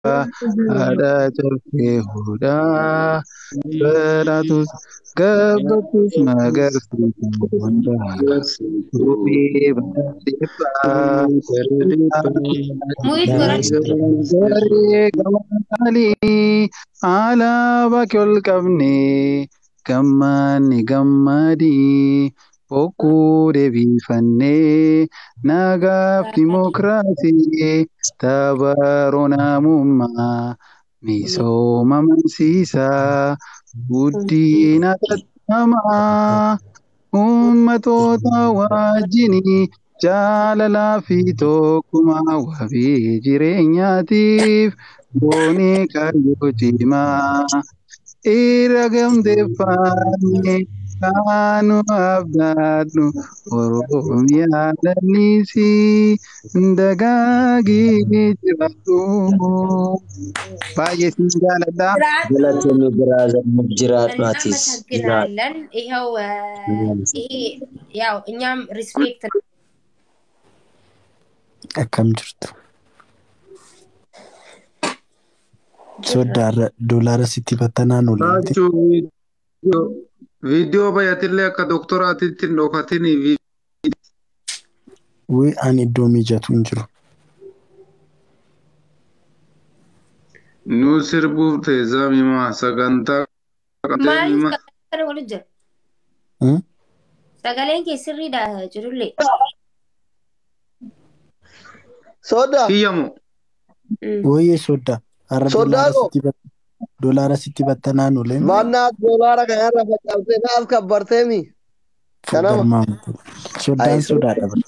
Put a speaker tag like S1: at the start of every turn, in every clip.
S1: Haadha cabsee hudhaa badhaatus gabbattus magarsiitu hundaa gumii baadhibbaa
S2: Mute godhadhu.
S1: garee gamaalii alaabaa kee ol qabnee gammanni gammadii bokkuu deebifannee nagaaf dimookiraasii tabaroo namummaa misooma mansiisaa guddina tattamaa uummatoota wajjinii jaalalaa fi tokkummaa wabii jireenyaatiif goonee kaayyoo cimaa irra gamteeffanne kaanu abdaadhu Oromiyaa lallisii dagaagii jiraadhu. Baay'ee siin jaaladha.
S2: Jiraadhu.
S3: Galatoomi brother, nuuf jiraadhu atis jiraadhu.
S2: እናመሰግናለን። ይኸው ይሄ ያው እኛም respect
S4: Akkam jirtu? Soddaarra doolaara sitti battanaan oolte.
S5: Raachuu viidiyoo bayyatillee akka doktoraatitti hin dhokatinii.
S4: Wii ani iddoo mijatu hin jiru.
S5: Nu sirbuuf teessaa mimaa sagantaa qabdee
S2: maaliif
S5: mimaa.
S2: sagalee waliin jira?
S4: Hmm?
S2: Sagaleen kee sirriidha jirullee.
S6: Soda,
S5: Kiyyamoo.
S4: Wayyee sodda. Har'a
S6: Sodaa
S4: doolaara
S6: koo.
S4: sitti doolaara sitti battanaan oolee
S6: maannaas doolaara kana irra facaasee naas kabbarteemi. Kanama.
S4: garmaamu. Soddaan
S6: Ay,
S4: sodaadha bara.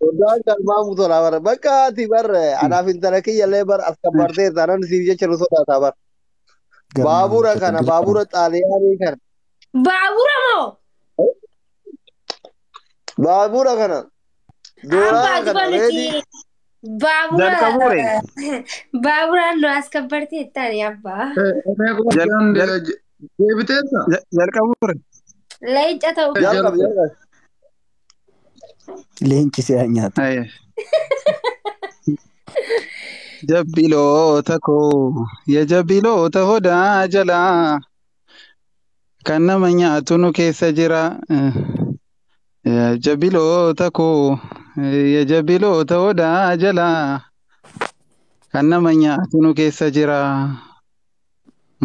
S6: Sodaan garmaamu tola bara. Bakka ati bar anaaf intala kiyyallee bar as kabbartee taanaan siif jecha nu sodaata bar.
S4: Garmaamu
S6: Baabura
S4: tola
S6: kana
S4: dirqama.
S6: baabura xaaliyaanii kana.
S2: ባቡረ moo
S6: Baabura kana.
S2: አባ
S6: Doolaara kana
S2: ጅበሉቲ
S6: reedii.
S2: ባቡረ
S1: Jalqabuure.
S2: ባቡራን ነው አስከበርቴ ይታን አባ
S5: Deebiteessa?
S1: Jalqabuure.
S2: ለእንጨ ተው
S6: Jalqabi jalqabi.
S4: Leenci si'a nyaata.
S1: Jabbiloota koo ya jabbiloota hodaa jalaa kan nama nyaatu nu keessa jira. Ya jabbiloota koo ya jabbiloota hodaa jalaa kan nama nyaatu nu keessa jira.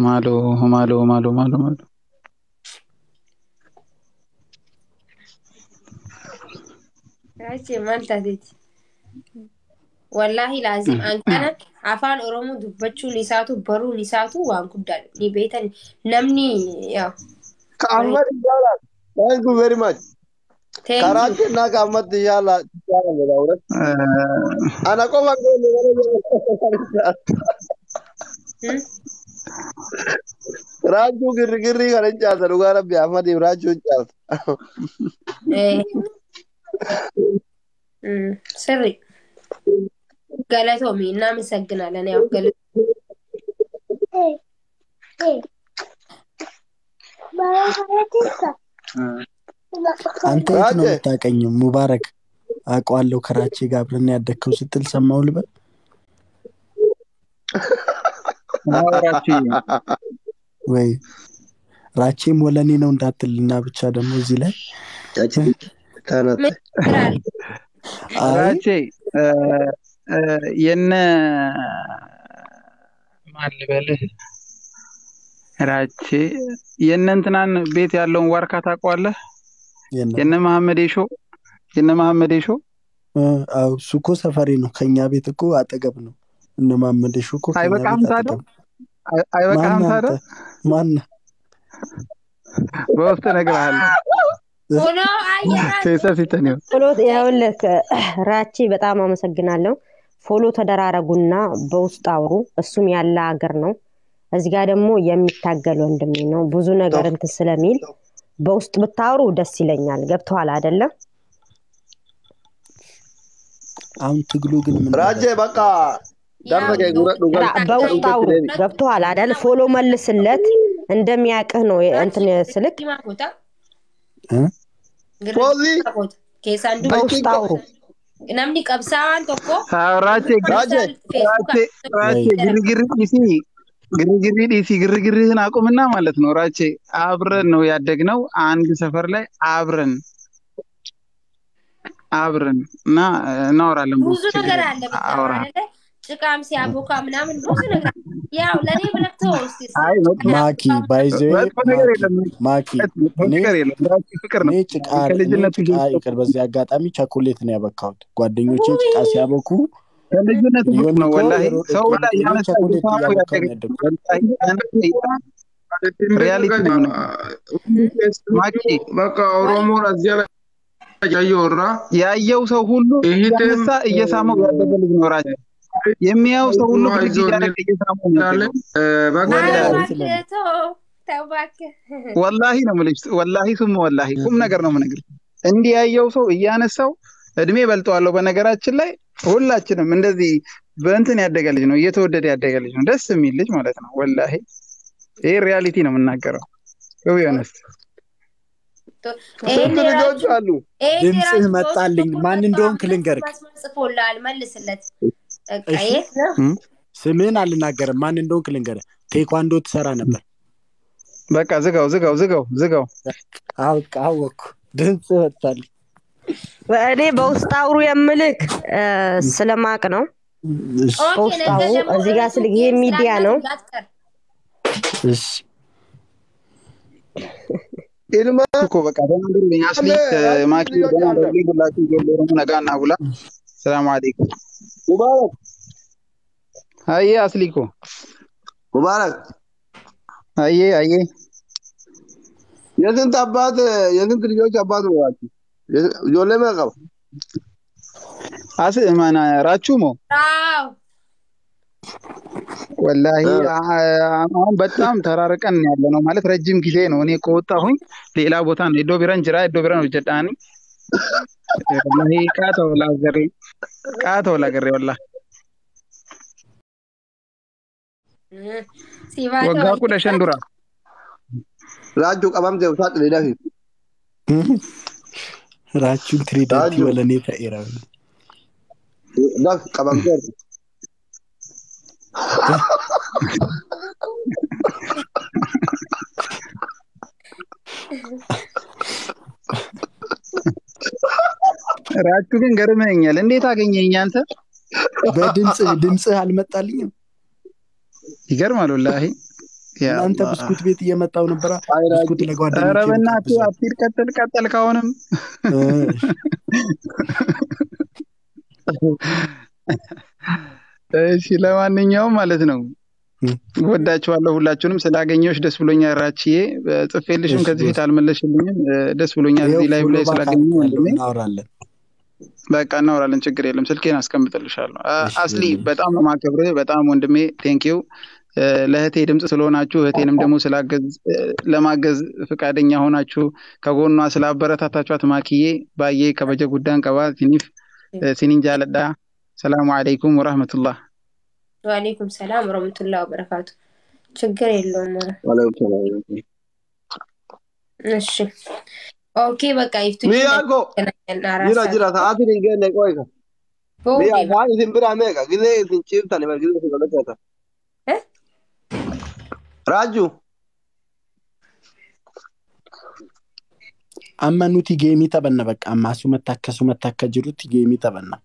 S1: Maaloo maaloo maaloo maaloo maaloo.
S2: Achi maal taateeti? Wallaahi laazim an kana afaan Oromoo dubbachuun isaatu baruun isaatu waan guddaadha. Ni beektan namni yaa
S6: Ahmad inshallah. Thank you very much.
S2: Thank
S6: Karaa
S2: you.
S6: kennaa ka ammatti inshallah. Inshallah. Ana qofa goone malee. Raachuu girrigirrii kana hin caalta dhugaa rabbi Ahmadiif raachuu hin caalta.
S2: Sirri galatoomi እናመሰግናለን። ያው
S4: አንተ የት ነው
S6: ራቼ
S4: የምታቀኝ? ሙባረክ አውቀዋለሁ ከራቼ ጋር አብረን ያደግከው ስትል ሰማሁ ልበል።
S1: ራቼ
S4: ወይ ራቼም ወለኔ ነው እንዳትልና ብቻ ደግሞ እዚህ ላይ
S6: ተነት
S2: ምን ችግር አለ?
S4: አይ
S1: ራቼ የነ ማን ልበልህ? ራቼ የነ እንትናን ቤት ያለውን ዋርካ ታውቀዋለህ?
S4: የለም
S1: የነ መሐመድ ሾ የነ መሐመድ ሾ
S4: አዎ፣ እሱ እኮ ሰፈሬ ነው። ከኛ ቤት እኮ አጠገብ ነው። እነ መሐመድ ሾ እኮ ከኛ
S1: አይበቃህም
S4: ቤት
S1: ታዲያ?
S4: አጠገብ።
S1: አይበቃህም
S4: ማነህ
S1: ታዲያ?
S4: አንተ? ማነህ?
S1: በውስጥ እነግርሃለሁ።
S2: ሆኖ አየራችሁ
S1: ቴሰ ሲተን
S7: follow ይኸውልህ ራቼ በጣም አመሰግናለሁ። Follow ተደራረጉና በውስጥ አውሩ። እሱም ያለ ሀገር ነው። እዚህ ጋር ደግሞ የሚታገል ወንድሜ ነው። ብዙ ነገር እንትን ስለሚል በውስጥ ብታወሩ ደስ ይለኛል። ገብቶሃል አይደለም?
S4: አሁን ትግሉ ግን ምን
S6: ራቼ
S4: ደረሰ?
S6: በቃ
S2: ያው
S6: ደርሰ ከ ጉረዱ gal
S7: በውስጥ አውሩ። ገብቶሃል አይደል? Follow መልስለት እንደሚያውቅህ ነው እንትን ስልክ
S2: ቦታ
S4: እ?
S6: ፎዚ
S2: keessaan
S7: በውስጥ አውሩ።
S2: Namni qabsaa'aan tokko
S1: ራቼ
S2: ፌስቡክ
S1: ራቼ ግርግር ዲሲ ግርግር ዲሲ ግርግርህን አቁምና ማለት ነው። ራቼ አብረን ነው ያደግነው አንድ ሰፈር ላይ አብረን አብረን እና እናወራለን።
S2: ብዙ ነገር አለ ብቻ አይደለ? ጭቃም ሲያቦካ ምናምን ብዙ ነገር ያው ለኔ ብለህ ተወው እስቲ።
S4: ማኪ ባይዘ ማኪ
S1: ፍቅር ነው።
S4: ጭቃ ይቅር። በዚህ አጋጣሚ ቸኮሌት ነው ያበካሁት። ጓደኞቼ ጭቃ ሲያበኩ
S1: ከልጅነቱ ነው ወላሂ ሰው ላይ ያነሳ reality ነው። ማኪ
S5: በቃ ኦሮሞ እዚያ ላይ ያየውራ
S1: ያየው ሰው ሁሉ እያነሳ እየሳመው ያደገ ልጅ ነው። ራቼ የሚያው ሰው ሁሉ ብድግ እያደረገ እየሳመው ነው ያደገው። ወላሂ ነው የምልሽ። ወላሂ ሱም ወላሂ ቁም ነገር ነው የምነግርሽ። እንዲህ ያየው ሰው እያነሳው እድሜ በልጠዋለሁ። በነገራችን ላይ ሁላችንም እንደዚህ በእንትን ያደገ ልጅ ነው፣ እየተወደደ ያደገ ልጅ ነው። ደስ የሚል ልጅ ማለት ነው። ወላሂ ይሄ reality ነው የምናገረው። ቢሆነስ
S6: ስንት ልጆች አሉ?
S4: ድምፅህ መጣልኝ። ማን እንደሆንክ ልንገርክ።
S2: ጽፎልሃል፣ መልስለት።
S4: ስምህን አልናገርም። ማን እንደሆንክ ልንገርህ። ቴኳንዶ ትሰራ ነበር።
S1: በቃ ዝጋው፣ ዝጋው፣ ዝጋው፣ ዝጋው።
S4: አወኩ። ድምፅህ መጣልኝ።
S7: እኔ በውስጥ አውሩ የምልክ ስለማቅ ነው። በውስጥ አውሩ። እዚህ ጋር ስልክ ይሄ ሚዲያ ነው።
S4: እሺ
S6: ኢልማ
S1: እኮ በቃ ደህና ደሩልኝ። አስሊ ማኪ ደህና ደሩልኝ። ሁላችሁ ጀምሮ ነጋና ቡላ። ሰላም አለይኩም
S6: ሙባረክ።
S1: አየ አስሊ እኮ
S6: ሙባረክ።
S1: አየ አየ
S6: የስንት አባት የስንት ልጆች አባት ነው ያችሁ? Ijoollee meeqa qaba?
S1: As mana ራቹ ሞ
S2: አዎ
S1: ወላሂ አሁን በጣም ተራርቀን ያለ ነው ማለት ረጅም ጊዜ ነው። እኔ ከወጣሁኝ ሌላ ቦታ ነው። iddoo biraan jira iddoo biraan hojjedhaani ወላሂ ቃተ ወላ ገሬ ቃተ ወላ ገሬ ወላ waggaa 15 dura
S6: ራጁ qabamte usaat leedafi
S4: ራቹን ትሪዳንቲ ወለኔ ተኤራ
S6: daf qabamte
S1: ራቹ ግን ገርመኛል። እንዴት አገኘኝ አንተ?
S4: በድምጽ ድምጽህ አልመጣልኝም።
S1: ይገርማል ወላሂ።
S4: እናንተ ብስኩት ቤት እየመጣው ነበራ። ብስኩት ለጓደኞቼ
S1: ኧረ በእናትህ አትሂድ፣ ቀጥል ቀጥል። ካሁንም እሺ፣ ለማንኛውም ማለት ነው ወዳችኋለሁ ሁላችሁንም። ስላገኘሁሽ ደስ ብሎኛል ራችዬ። ጽፌልሽም ከዚህ ፊት አልመለስሽልኝም። ደስ ብሎኛል እዚህ ላይ ላይ ስላገኘሁ ወንድሜ።
S4: እናወራለን፣
S1: በቃ እናወራለን፣ ችግር የለም። ስልኬን አስቀምጥልሻለሁ። አስሊ በጣም ነው የማከብርህ፣ በጣም ወንድሜ thank you። ለእህቴ ድምፅ ስለሆናችሁ እህቴንም ደግሞ ስላገዝ ለማገዝ ፈቃደኛ ሆናችሁ ከጎኗ ስላበረታታችኋት ማኪዬ baay'ee kabaja guddaan qaba siniif sinin jaalladha። ሰላሙ አለይኩም ወራህመቱላህ።
S2: ወአለይኩም ሰላም ወረህመቱላህ ወበረካቱ። ችግር የለውም። እሺ okay፣ በቃ ይፍቱ።
S6: ሚያኮ jira jira sa'aatiin hin geenne qoyka mi'a sa'aan isin bira meeqa gisee isin ciibtan gisee isin godhachata ራጁ
S4: amma nuti geemii taphanna bakka amma asumatti akkasumatti akka jirutti geemii taphanna.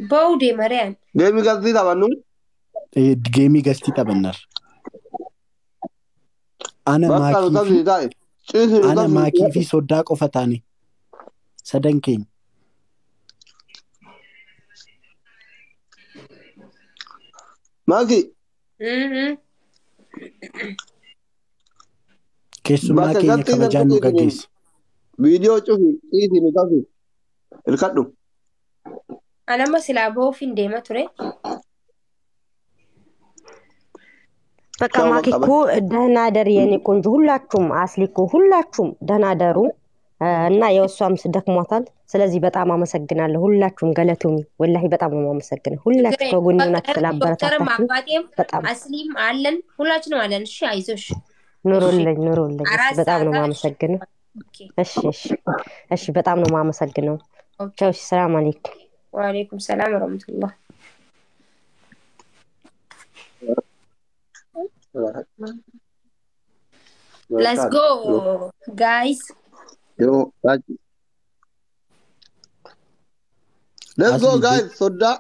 S2: Ba'uu deemareen.
S6: Geemii galtii taphannu?
S4: Geemii galtii taphannar. Ana maakii fi soddaa qofa taane sadan keenya.
S6: Maakii.
S4: Keessummaa keenya kabajaan nu gaggeessi.
S6: Viidiyoo cufi ciisii nu tafi hirkadhu.
S2: Anamma silaa ba'uuf hin deema ture.
S7: በቃ ማኪ እኮ ደህና ደር የኔ ቆንጆ፣ ሁላችሁም አስሊ እኮ ሁላችሁም ደህና ደሩ እና የእሷም ደክሟታል። ስለዚህ በጣም አመሰግናለሁ ሁላችሁም፣ ገለቱሚ ወላሂ በጣም ነው የማመሰግነው ሁላችሁ ከጎኔ ሆናችሁ ስላበረታታችሁ በጣም
S2: አስሊም አለን፣ ሁላችንም አለን። እሺ አይዞሽ፣
S7: ኑሮልኝ ኑሮልኝ። በጣም ነው የማመሰግነው። እሺ እሺ እሺ፣ በጣም ነው የማመሰግነው። ቻው። ሰላም አለይኩም።
S2: ወአለይኩም ሰላም ወረህመቱላህ። Let's go guys.
S6: Yoo Raachu. Let's go
S4: Asli
S6: guys. Soddaa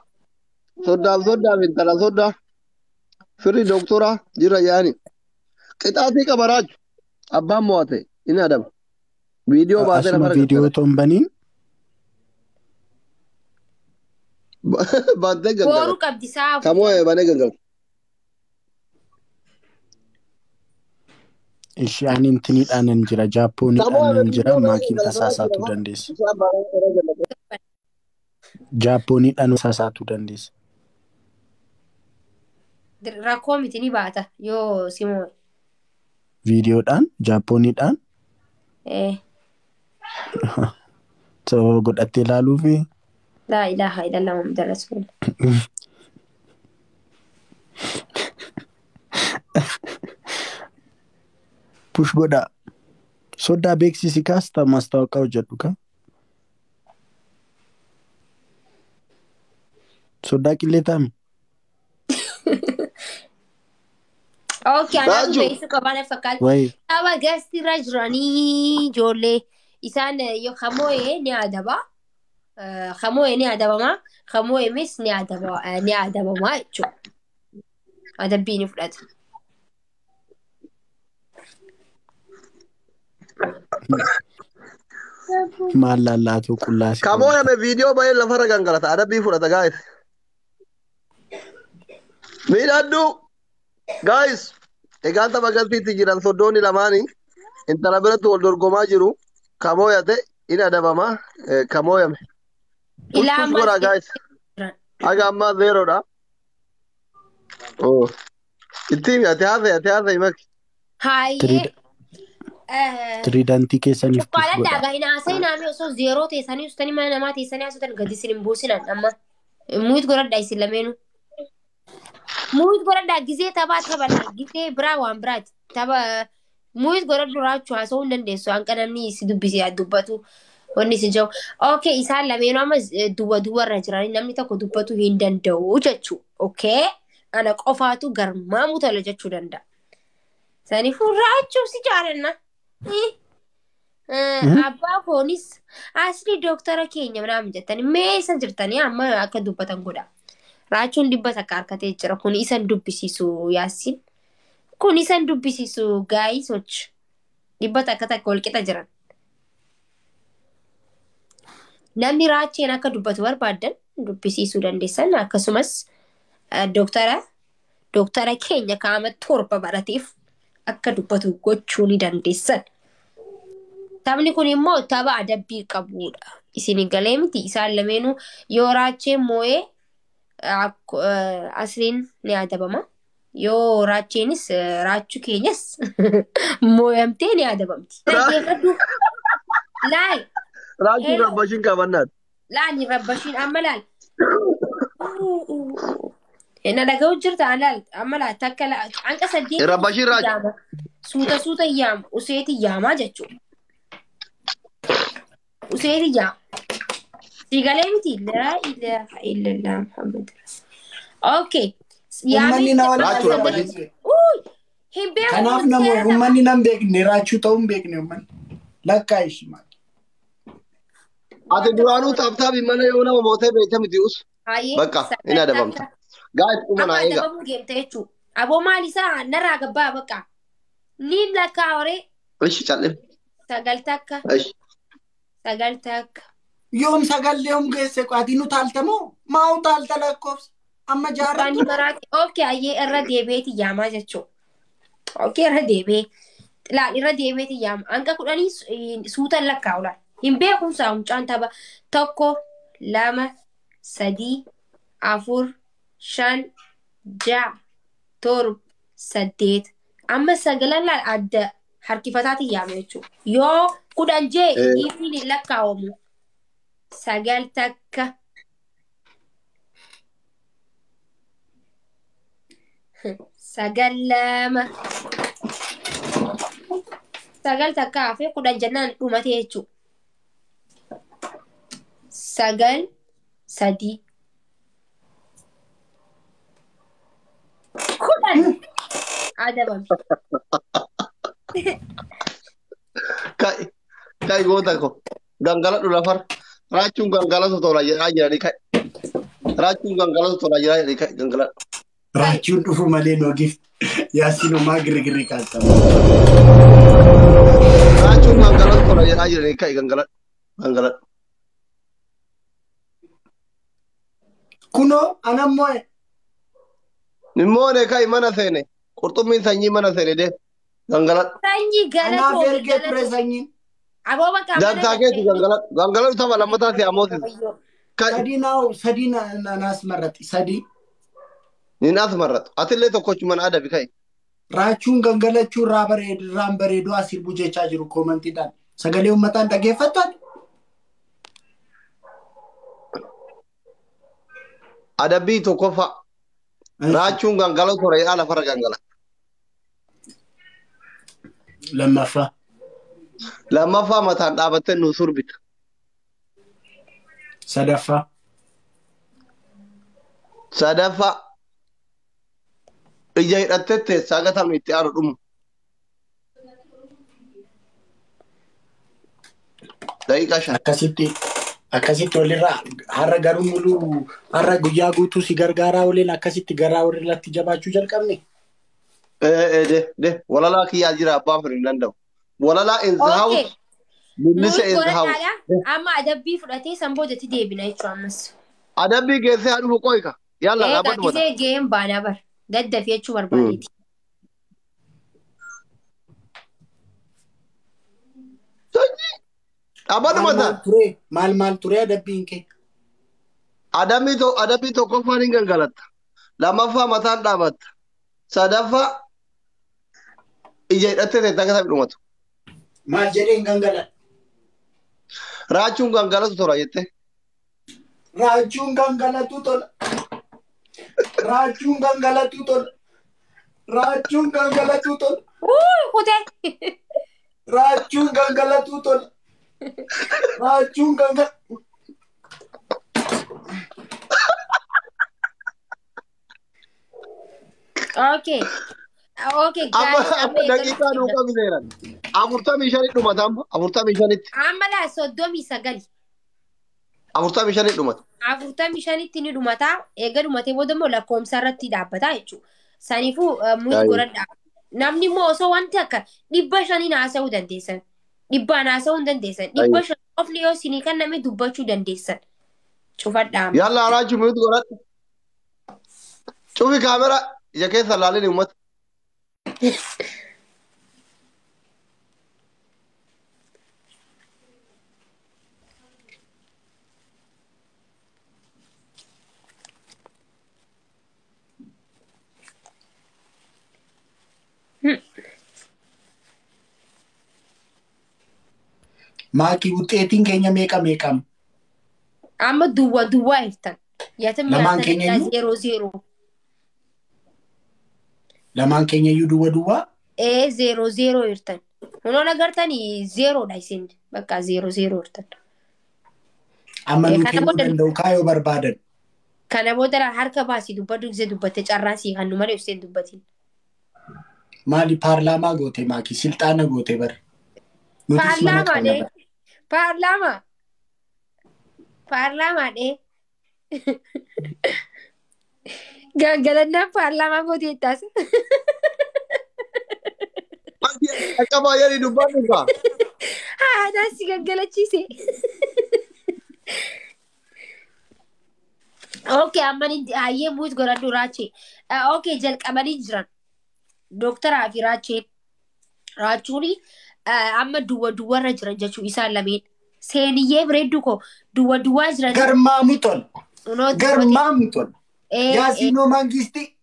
S6: soddaaf soddaaf intala soddaa firri doktora jira yaani. Qixaatii qaba Raachu. Abbaan mo'ate inni adaba. Viidiyoo baasee
S4: asuma
S6: lafa
S4: viidiyoo
S6: galgala.
S4: otoo hin baniin
S6: Baantee
S2: Booruu
S6: galgalata.
S2: qabdi sa'a
S6: Kamoo banee galgalata.
S4: Ishi ani intiniidhaan jira
S6: Kamoo
S4: jaappooniidhaan jira
S6: viidiyoo banee
S4: maakiin
S6: galgalata
S4: tasaasaatu
S6: jira.
S4: dandeessa.
S6: Isaan baanee galgalata.
S4: Jaappooniidhaan tasaasaatu dandeessa.
S2: Rakkoo miti ni baata yoo simoo.
S4: Viidiyoodhaan jaappooniidhaan sababa godhattee ilaaluufi
S2: Laa ilaaha illallah Muhammad rasuul.
S4: Push godhaa. Soddaa beeksisi kaasta mastaawaqaa hojjedhu ka. Soddaa qillee taami.
S2: Okay, anaatu
S6: Raaju.
S2: beeksisa qabaan fakkaata.
S4: Wayi
S2: Tapha gastirra jiranii ijoollee isaan yoo kamoo'ee ni adaba. Kamoo'ee ni adabama. Kamoo'eemis ni adaba ni adabama jechuudha. Adabbii ni fudhata.
S4: Maal lallaatoo qullaasii
S6: Kamoo
S4: oolta.
S6: yame viidiyoo bahee lafarra gangalata. Adabbii fudhata guys. Miidhadhu guys. Egaan tapha galtiitti jiran soddoonni lamaanii intala biratti wal dorgomaa jiru. Kamoo yate inni adabama. Kamoo yame. Push
S2: Ilaa
S6: push
S2: ammas
S6: godhaa guys.
S2: jiran.
S6: Haga ammaa zeeroodha. Oh. Itti himi ati haasa'e ati haasa'e maki.
S2: Haayee.
S4: Tiriidantii keessaniif push
S2: Cuqqaalaan
S4: godhaa.
S2: daagaa hin haasa'in naamni osoo zeeroo teessanii ustanii mana namaa teessanii haasoftan gadi isin hin buusinan amma. Muuyit godhadhaa isin lameenuu. Muuyit godhadhaa gizee taphaa taphanna gizee biraa waan biraati. Tapha muuyit godhadhu raachuu haasa'uu hin dandeessu hanqa namni si dubbise dubbatu wanni si jiru. Okay isaan lameenuu amma duwwa duwwarra jiranii namni tokko dubbatu hin danda'u jechuu. Okay ana qofaatu garmaamuu tola jechuu danda'a. Saniifuu raachuu si jaalanna. Abbaa koonis asli dooktara keenya ምናምን jettanii mee isa jirtanii amma akka dubbatan godha. Raachuun dhibba takka harkatee jira. Kun isan dubbisiisu Yaasiin. Kun isan dubbisiisu gaayisoch. Dhibba takka takka wal qixa jiran. Namni raacheen akka dubbatu barbaaddan dubbisiisuu dandeessan akkasumas dooktara keenya kaama 7 barateef akka dubbatu gochuu ni dandeessan. Taphni kun immoo tapha adabbii qabudha. Isin galee miti isaan lameenuu yoo raacheen moo'ee asliin ni adabama. Yoo raacheenis raachuu keenyas moo'amtee ni adabamti. Dhaggeeffadhu. Laal.
S6: Raachuun
S2: Hello.
S6: rabbashiin qabannaati.
S2: Laal hin rabbashiin amma laal. Na dhaga'u jirta laal amma laal takka hanqa 8
S6: Rabbashiin raachu.
S2: yaama. Suuta suuta yaama useeti yaamaa jechuudha. Useeti yaama. Siigalee miti laa ilaaha illallah Muhammad. Okay.
S4: Uummanni na
S6: Raachuu
S4: wallaalee
S6: rabbashiin.
S4: baay'ee.
S2: Uy, hin beeku
S4: Kanaaf
S2: kun
S4: nama
S2: seera tapha.
S4: uummanni nan beekne raachuu ta'uu hin beekne uummanni. Lakkaa ishii maal.
S6: Ati duraanuu taaptaabii mana yoo nama mootee beekta miti us.
S2: Haayee
S6: Bakka inni
S2: sagal
S6: adabamta.
S2: takka.
S6: Guys dhuma
S2: Amma
S6: naa eega.
S2: adabamuu deemta jechuudha. Aboo maal isaa narraa gabbaa bakka. Niin lakkaa horee
S6: Ishi cal'e.
S2: 9 takka
S6: Ishi.
S2: 9 takka.
S4: Yoom sagallee yoom geesse ati nu taaltamoo? Maa utaalta lakkoofsa? Amma jaarrattu.
S2: Afaan maraati. Okay ayyee irra deebi'eeti yaamaa jechuudha. Okay irra deebi'ee. Laal irra deebi'eeti yaama. Hanqa 10 suutan lakkaa'u laal. Hin beekumsaa mucaan tapha 1 2 3 4 5 6 7 8 amma 9 laal adda harkifataati yaama jechuudha. Yoo 10 jee dhiifni hin lakkaa'amu. 9 takka. 9 2 9 takka hafee 10 jennaan dhumate jechuudha. 9 3 10 adabame.
S6: Kai kai goota ko gangaladhu lafar raachuun gangalatu tola jedhaa jiranii kai raachuun gangalatu tola jedhaa jiranii kai gangaladhu.
S4: Raachuun dhufu malee noo gift yaasinumaa girgirri kaasama.
S6: Raachuun gangalatu tola jedhaa jiranii kai gangaladhu gangaladhu.
S4: Kunoo anammoo
S6: Nimmoone kai mana seene qurxummiin sanyii mana seene dee gangaladhu.
S2: Sanyii
S4: anaaf
S2: galatoomi
S4: ergee ture
S2: galatoomi.
S4: sanyiin.
S2: Aboo bakka mana
S6: Dantaa keeti gangaladhu gangaladhu tapha lammataa si amoosisa. Kai
S4: Sadii naa sadii naas marratti sadii.
S6: nin as marratu atillee tokkochuman adabi kai.
S4: Raachuun gangalachuu irraa bareedu irraan bareedu as sirbu jechaa jiru koomantiidhaan. Sagalee uummataan dhaggeeffattu ati?
S6: Adabbii tokkoffaa raachuun gangalatu tola jedhaa lafarra gangalata.
S4: Lammaffaa.
S6: Lammaffaa mataan dhaabattee nu surbita.
S4: Sadaffaa.
S6: Sadaffaa ija hidhattee teessaa gatamni itti aanu dhumu. Daqiiqaa 5.
S4: Akkasitti akkasitti walirraa har'a garuu muluu har'a guyyaa guutuu si gargaaraa waliin akkasitti garaa walirratti jabaachuu jalqabne.
S6: De de walalaa kiyyaa jira abbaan fedhu hin danda'u. Walalaa in the
S2: Okay.
S6: house Mul'isa
S2: Nuyi
S6: in the house.
S2: godhadhaadha. Amma adabbii fudhatee san boodatti deebina jechuudha ammas.
S6: Adabbii geessee haa dhufu qoyka. Yalla
S2: Egaa
S6: dhaabbadhu mataa.
S2: gisee ga'een baanaa bara. Daddafii jechuu barbaadeeti.
S6: Dhaabbadhu
S4: Maal maal
S6: mataa.
S4: ture maal maal ture adabbiin kee?
S6: Adabbii tokkoffaan hin gangalatta. Lammaffaa mataan dhaabatta. Sadaffaa ija hidhattee teessee akka sabni dhumatu.
S4: Maal jedhee hin gangaladhu?
S6: Raachuun gangalatu tola jettee.
S4: Raachuun gangalatu tola. Raachuun gangalatu tola. Raachuun gangalatu tola.
S2: Uu kutee.
S4: Raachuun gangalatu tola. Raachuun gangal.
S2: Okay. Okay
S6: Amma
S2: guys amma
S6: amma
S2: eegaluuf
S6: daqiiqaa nuu
S2: deemna.
S6: qabneeran. 45 dhumata amma 45tti.
S2: Amma laa 39.
S6: 45 dhumata.
S2: 45tti ni dhumataa. Eega dhumatee booda immoo lakkoomsa irratti dhaabbataa jechuudha. Saniifuu muut godhadhaa. Namni immoo osoo wanti akka 500 haasa'uu dandeessan. 100 haasa'uu hin dandeessan. 500 qofni yoo isinii kenname dubbachuu dandeessan. Cufadhaa amma.
S6: Yalla raachuu mute godhadhu. Cufi kaameraa ija keessa laalin uummata.
S4: Maakii wuxeetiin keenya meeqa meeqam?
S2: Amma duwwaa duwwaa hirtan. Yaatamni
S4: Lamaan
S2: haasa'an
S4: keenya
S2: irraa
S4: iyyuu
S2: 0 0.
S4: lamaan keenya iyyuu duwwa duwwaa.
S2: Ee 0 0 hirtan. Kunoon agartanii zeeroodha isin. Bakka 0 0 hirtan.
S4: Amma
S2: Ee
S4: nuu
S2: kana
S4: kennuu
S2: booda
S4: danda'u kaayoo barbaadan.
S2: kana booda harka baasii dubbadhu gisee dubbatte carraan sii hannu malee ibseen dubbatiin.
S4: Maali paarlaamaa goote maakii silxaana goote bara. Nutis mana
S2: Paarlaamaa
S4: qabna
S2: dhee.
S4: bara.
S2: Paarlaamaa. Paarlaamaa dhee. Gangalannaan paarlaamaa gootee taas.
S6: Akka baay'ee dubbadhu kaa.
S2: Haadhaan si gangalachiise. Okay, amma ni hayyee muut godhadhu raachee. Okay, jalqabanii jiran. Dooktaraa fi raachee. Raachuun amma duwwa duwwarra jiran jechuu isaan lameen. Seeniyyee bireedduu koo duwwa duwwaa jiranii
S4: Garmaamu tola.
S2: unoo dubbate.
S4: Garmaamu tola.
S2: Ee, ee,
S4: Yaasiinoo Mangistii.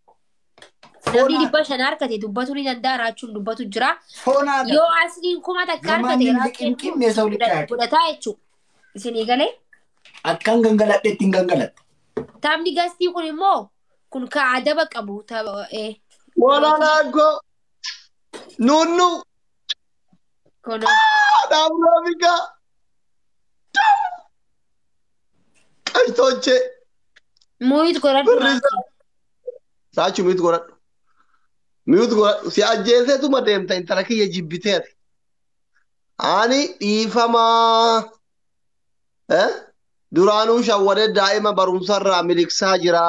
S2: namni
S4: Foonaa
S2: 500 harkate dubbatu ni danda'a raachuun dubbatu jira.
S4: foonaa
S2: Yoo asliin 1000 harkate
S4: Garmaamiin
S2: raacheen
S4: liqimqimne isa walitti haaqe.
S2: fudhataa jechuudha. Isinii galee.
S4: Akkan gangaladheetti hin gangalatte.
S2: Taphni gastii kun immoo kun ka adaba qabu tapha
S6: Walalaa koo nunnu
S2: kun
S6: dhaabnaa bikaa. Qashtochee.
S2: Mute godhadhu
S6: Birrisaa.
S2: Raachi.
S6: Raachu mute godhadhu. Mute godhadhu. Si ajjeeseetuma deemta intala kiyya jibbitee ati. Ani dhiifamaa. Duraanuu shawwadee daa'ima barumsarraa miliqsaa jira.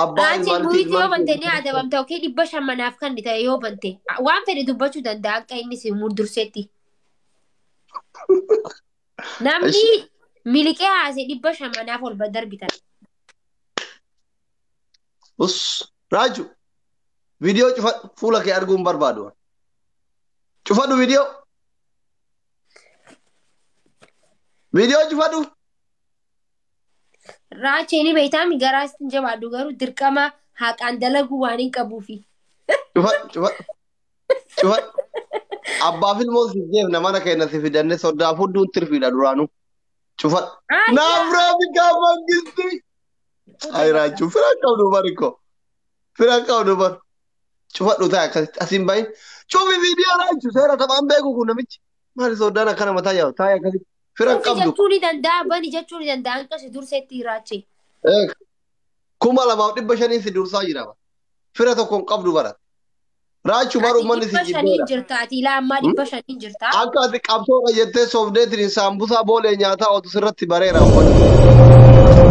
S6: Abbaa
S2: Raachi
S6: ilmaaniiti
S2: mute yoo
S6: ilmaan
S2: bante ni adabamta okay 500 manaaf kan ta'e yoo bante waan fedhe dubbachuu danda'a akka inni si murdursetti. Namni miliqee haase 500 manaaf ol darbitan.
S6: Us Raaju viidiyoo cufadhu fuula kee arguu hin barbaadu. Cufadhu viidiyoo. Viidiyoo cufadhu.
S2: Raachee ni beektaami garaa isin jabaadhu garuu dirqama haqaan dalaguu waan hin qabuufi.
S6: Cufadhu cufadhu. Cufadhu. Abbaaf ilmoon si jeefna mana keenya si fidanne soddaaf hunduun tirfiidha duraanuu. Cufadhu. Naaf raafikaa mangisti. Ay Raaju fira qabdu bariko. Fira qabdu bar. Cufadhu ta'a akkasitti asiin bahin. Cufi viidiyoo Raaju seera taphaan beeku kun namichi. Maali soddaan akkana mataa yaa'u taa'e akkasitti. Fira
S2: Cufi
S6: qabdu.
S2: jechuu ni danda'a bani jechuu ni danda'a hanqasi durseetti raachee.
S6: 2500 si dursaa jira. Fira tokko hin qabdu bara. Raachuu bar
S2: Ati
S6: uummanni si
S2: 500
S6: jibbeera.
S2: jirta ati ilaa ammaa 500 jirta.
S6: Akka ati qabsoodha jettee soofdeetiin saambusaa boolee nyaataa otu sirratti bareera uummanni.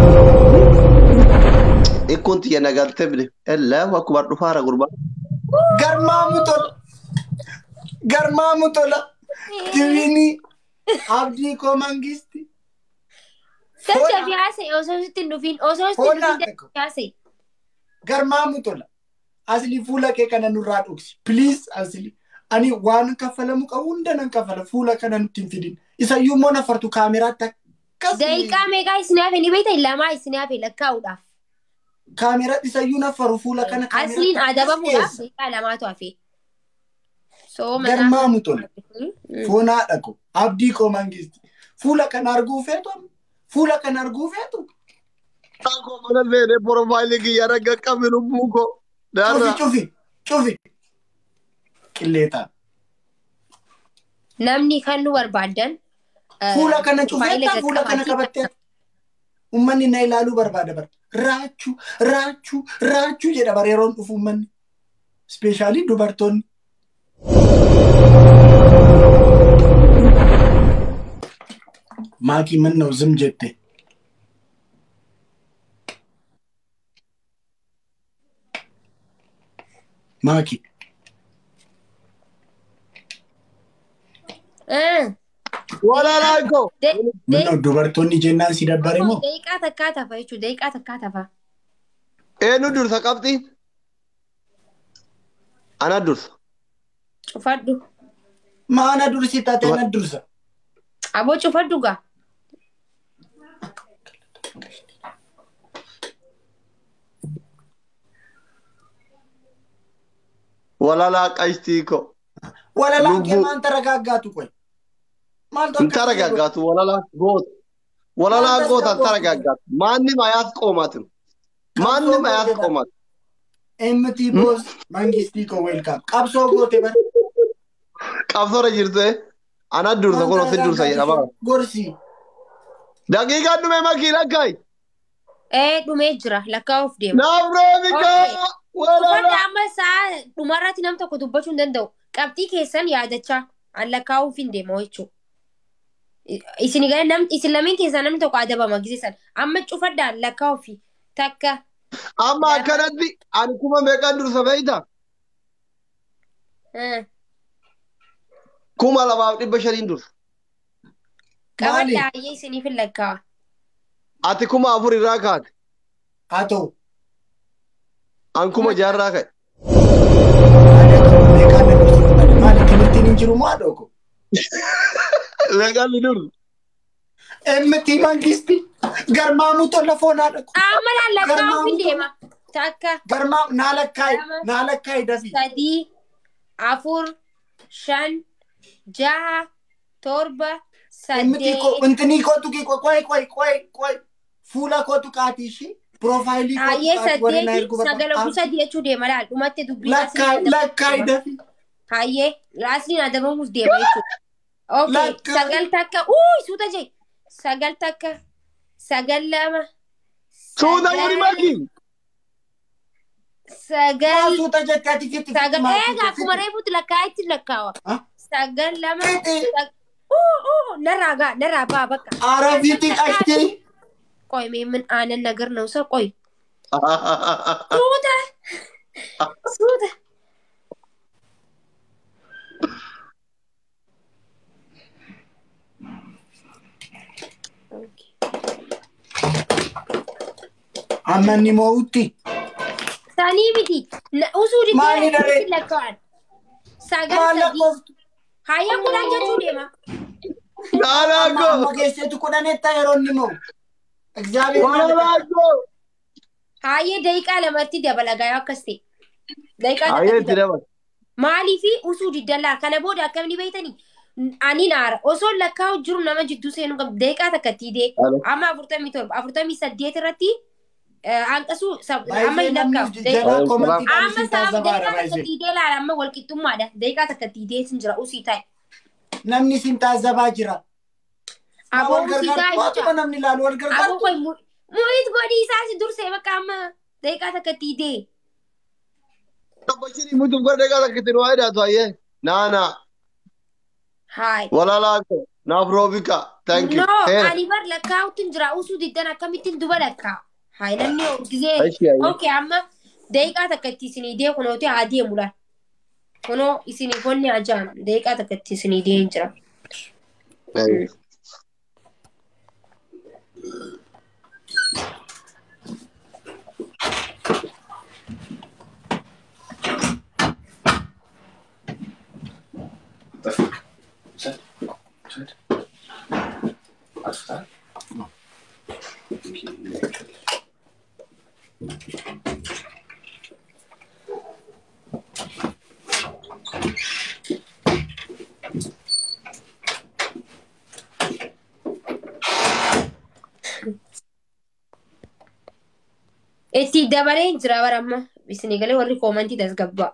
S6: Ikkuun tiyya nagaltee bile. Allahu akbar dhufaara gurbaa.
S4: Garmaamu tola. Garmaamu tola. Tiwiini Abdii koo Mangisti.
S2: Galcha fi haasa'e osoo sitti hin dhufin osoo sitti hin
S4: Hoolaa
S2: dhufin
S4: tokko.
S2: galcha haasa'e.
S4: Garmaamu tola. Asli fuula kee kana nurraa dhoksi. Please asli. Ani waan kaffalamu qabu hunda nan kaffala. Fuula kana nutti hin fidin. Isayyuu immoo nafartu kaameraatti akkas.
S2: Daqiiqaa meeqaa isin hafe ni beektaa lamaa isin hafe lakkaa'uudhaaf.
S4: Kaameraa isayyuu nafaru fuula kana kaameraatti
S2: Asliin
S4: akkas
S2: adabamuudhaaf
S4: geessa.
S2: daqiiqaa lamaatu hafe. Soo mataa.
S4: Garmaamu tola. Foonaa dhaqu. Abdii koo Mangisti. Fuula kana arguu feetu amma? Fuula kana arguu feetu?
S6: Koo mana seenee profaayilii kiyya ragga qabi lubbuu koo.
S4: Cufi
S6: Daarraa.
S4: cufi cufi. Qilleetaa.
S2: Namni kan nu barbaadan.
S4: Fuula kana
S2: Faayila
S4: cufeetta fuula kana
S2: qaqqabaatii
S4: qabattee uummanni na ilaaluu barbaada bara. Raachuu raachuu raachuu jedha bara yeroon dhufu uummanni. Ispeeshaalii dubartoonni. Maakii mannoo zim jette. Maakii.
S6: Walaalaa koo.
S4: Mannoo dubartoonni jennaan si dabbare moo?
S2: Daqiiqaa takkaa tafa jechuudha. Daqiiqaa takkaa tafa.
S6: Eenyu dursa qabxii? Ana dursa.
S2: Cufadhu.
S4: Maana dursi taatee na dursa.
S2: Aboo cufadhu gaa.
S6: Walaalaa qashtii koo.
S4: Walalaan kee
S6: Lubbuu.
S4: maan taragaaggaatu qoy? Maaltu
S6: Hin
S4: akkas godhe?
S6: taragaaggaatu walalaa goota. Walalaa
S4: Maaltu
S6: goota hin
S4: akkas godhe?
S6: taragaaggaatu. Maanni mayaas qoomaatu. Maanni
S4: Qabsoo
S6: mayaas
S4: goote bara.
S6: qoomaatu.
S4: MT Boss Mangistii koo welcome. Qabsoo goote bara.
S6: Qabsoorra jirtu ana dursa
S4: Maan
S6: kun ofi dursa jedhama.
S4: taragaaggaatu gorsi.
S6: Daqiiqaan dhume makii lakkaayi.
S2: Ee dhumee jira lakkaa'uuf deema.
S6: Naaf roobikaa.
S2: Okay.
S6: Walaalaa.
S2: Cufadhu amma sa'a dhumarratti nam tokko dubbachuu hin danda'u. Qabxii keessan yaadachaa an lakkaa'uuf hin deema jechuudha. Isin gara nam isin lameen keessaa namni tokko adabama giseessan. Amma cufadhaan lakkaa'uufi takka
S6: Amma
S2: lama
S6: akkanatti ani kuma meeqaan dursa beektaa? 2500 dursa.
S4: Maali?
S2: qabadhaa ayyee isiniif hin lakkaa'a.
S6: Ati 4000 irraa kaate.
S4: Haa ta'u.
S6: An 6000 irraa ka'e.
S4: Haadha koo meeqaan na dursitu malee maali timirtiin hin jiru moo haadha koo?
S6: Meeqaan ni dursa?
S4: MT Mangistii garmaamuu tola foon haadha koo.
S2: Amma laan lakkaa'uuf hin
S4: Garmaamuu tola.
S2: deema. Takka
S4: Garmaam naa lakkaayi
S2: lama
S4: naa lakkaayi dafii.
S2: 3 4 5 6 7
S4: MT koo
S2: 8
S4: intinii koo tuqii qoy qoy qoy qoy fuula koo tuqaatii ishii piroofaayilii koo
S2: Hayyee
S4: tuqaatii warri na
S2: 8
S4: erguu
S2: 9
S4: barbaadu.
S2: 10 jechuu deema laal dhumatti dubbii asliin
S4: Lakkaayi
S2: adabamuuf
S4: lakkaayi
S2: deema.
S4: dafii.
S2: Hayyee asliin adabamuuf deema jechuudha. Okay
S4: Lakkaayi.
S2: 9 takka uuy suuta jee 9 takka Sagal lama.
S6: Suuta godhi maki.
S2: Sagal.
S4: Suuta jettee ati fitti.
S2: Sagal. Egaa akkuma reefuutti lakkaa'etti lakkaawa. Sagal lama. Narraa gaa narraa baa bakka.
S4: Ara fitti qashti.
S2: Qoy mee min aanan nagar nausa qoy. Suuta. Suuta.
S4: Amma inni moo'utti.
S2: Sanii miti. Usuu
S4: Maali daree?
S2: diddee lakkaa'an. Sagal
S4: Maal
S2: sadii.
S4: lakkooftu?
S2: Hayya kudhan jechuu deema.
S6: Naanaakoo.
S4: Amma keesseetu kudhanetta yeroo inni moo'u. Egzaabeer
S6: Walalaakoo.
S2: Hayyee daqiiqaa lamatti dabala gaayoo akkas ta'e. Daqiiqaa
S6: Hayyee itti
S2: takkatti dabala.
S6: dabala.
S2: Maaliifi usuu diddallaa kana booda akkamni beektanii? Ani naara osoo lakkaa'u jiru nama jidduu seenuu qabu daqiiqaa takkatti idee amma 47 48 irratti hanqasuu amma hin lakkaa'u.
S4: Jalaa komantiidhaan
S2: Amma
S4: isin
S2: sababa
S4: taasisaa
S2: daqiiqaa
S4: baay'ee.
S2: takkatti idee laala amma walqixxummaadha. Daqiiqaa takkatti idee sin jira usii taa'e.
S4: Namni isin taasisabaa jira.
S2: Aboo
S4: Wal
S2: usii taa'e
S4: gargaartu
S2: jecha.
S4: waatuma namni ilaalu wal
S2: Aboo
S4: gargaartu.
S2: qoy mu'iit godhii isaa si dursee bakka amma daqiiqaa takkatti idee.
S6: Bashiri mutum godhe daqiiqaa takkitti nu haa hidhaatu hayyee. Naanaa.
S2: Haay.
S6: Walalaakoo. Naaf roobika. Thank you.
S2: No,
S6: Heera.
S2: ani bar lakkaa'utti hin jira. Usuu diddan akkamittiin duba lakkaa'a. Haay namni gisee.
S6: Ashi hayyee.
S2: Okay, amma daqiiqaa takkatti isinii dee kunooti haa deemu laal. Kunoo isinii qonni ajaan daqiiqaa takkatti isinii dee hin jira.
S6: Hayyee.
S2: Itti dabalee hin jira bara amma isinii galee warri koomantii tasgabbaa.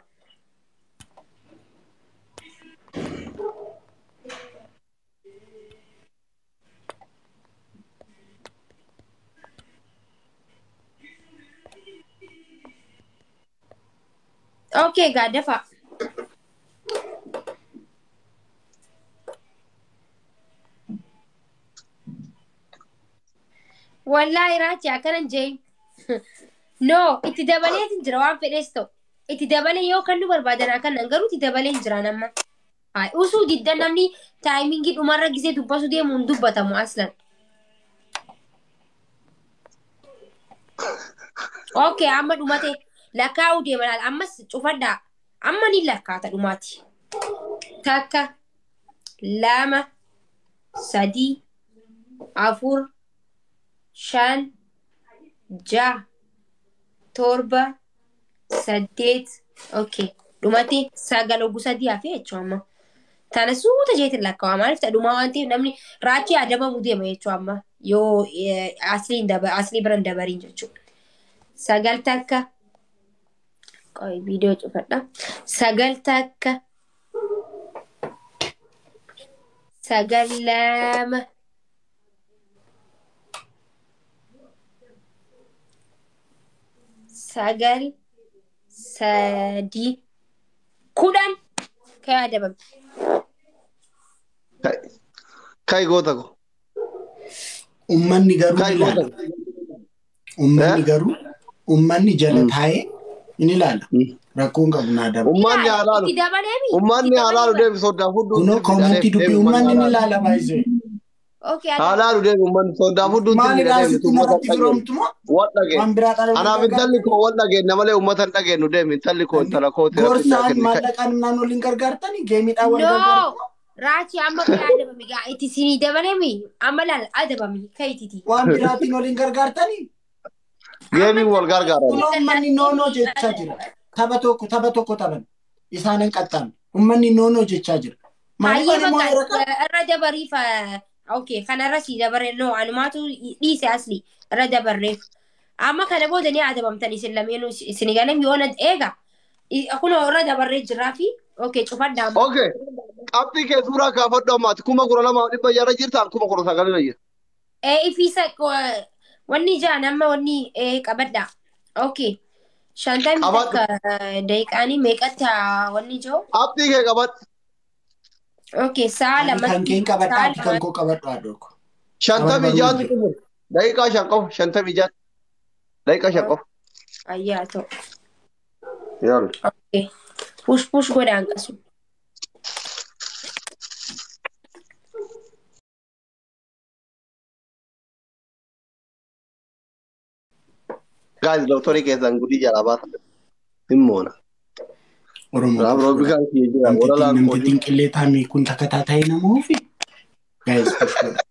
S2: Okay, gaa dafa. Wallaahi raachi akkanan jee. No, itti dabaleetin jira waan fedhees ta'u. Itti dabalee yoo kan nu barbaadan akkanan garuu itti dabalee hin jiraan amma. Hayi usuu diddan namni taayimingii dhumarra gisee dubbasu deemu hin dubbatamu aslan. Okay, amma dhumate lakkaa'uu deema laala ammas cufadhaa. Amma ni lakkaata dhumaati. Takka, lama, sadii, afur, shan, ja'a, torba, saddeet. Okay, dhumate sagal ogu sadii hafe jechuudha amma. Tana suuta jeetiin lakkaa'ama maaliif ta'e dhumaa waan ta'eef namni raachii adabamuu deema jechuudha amma yoo aslii bira hin dabariin jechuudha. Sagal takka. Qoy viidiyoo cufadha. Sagal takka. Sagal lama. Sagal sadii. 10 kan adabame.
S6: Kai goota ko.
S4: Uummanni garuu
S6: Kai
S4: ni
S6: goota
S4: ilaala.
S6: ko.
S4: Uummanni garuu uummanni jala taa'ee ni ilaala. Rakkoon qabu naa dabala.
S6: Uummanni
S2: Ilaala,
S6: haa laalu.
S2: Itti dabaleemi.
S6: Uummanni
S2: Itti
S6: haa laalu
S2: dabalee
S6: deemi soddaa fudduun
S4: Kunoo
S6: sirbiidha
S4: koomantii
S6: deemi
S4: dubbii
S6: deemi uummanni
S4: uummanni
S6: haa
S4: ni
S6: laalu.
S4: ilaala baay'isee.
S2: Okay,
S6: Haa
S2: adabame.
S6: laalu deemi uummanni soddaa fudduun
S4: Maalidhaa
S6: sirbiidha deemi
S4: sitti
S6: uummata
S4: narratti
S6: hin dhageenyu.
S4: firoomtu moo
S6: Wal dhageenya.
S4: waan biraa dhala
S6: Anaaf intalli koo wal dhageenna malee uummata hin dhageenyu deemi intalli koo intala kooti rabbi naa
S4: Gorsaan
S6: kenne kai.
S4: maallaqaan naan waliin gargaartanii geemiidhaan wal
S2: No,
S4: gargaartu
S2: Raachi amma kan adabame gaa itti sinii dabaleemi amma laal adabame ka'ititi.
S4: waan biraatiin waliin gargaartanii
S6: Geemiin wal gargaaran.
S4: kunoo uummanni noonoo jechaa jira. Tapha tokko tapha tokko taphan isaan hin qaxxaamne uummanni noonoo jechaa jira. Maaliif
S2: Hayyee
S4: ani immoo
S2: bakka
S4: yeroo
S2: irra dabariif okay kanarra sii dabare no anumaatu dhiise asli irra dabarreef. Amma kana booda ni adabamtan isin lameenuu isin galam yoo na eega kunoo irra dabarree jirraa fi okay cufadhaa amma.
S6: Okay. Qabxii kee suuraa kaafadhu ammaati 12,600 jirtaan 19,000 jira.
S2: Ifiisa wanni jaan amma wanni qabadha. Okay. Shantamii
S6: Qabadhu.
S2: takka daqiiqaanii meeqatti wanni jiru?
S6: Abdii kee qabadhu.
S2: Okay, sa'a
S4: Ani kan
S2: lamatti.
S4: keen qabadha
S2: Sa'a
S4: ati kan
S2: lamatti.
S4: koo qabadhu haadhoo ko.
S6: 56tu xumur. Daqiiqaa 5 qofa 56. Daqiiqaa 5 qofa.
S2: Ayyaa ta'u.
S6: Yalla.
S2: Okay. Push push godhaan qasu.
S6: Guys, doktorii keessan gudii jalaa baasan. Hin moona.
S4: Oromoo
S6: Raab
S4: push
S6: roobbi
S4: godha.
S6: kan kiyya jira. Warra
S4: Namtittiin
S6: laan
S4: namtittiin qillee taamii kun takataataa nama ofi. Guys push godha.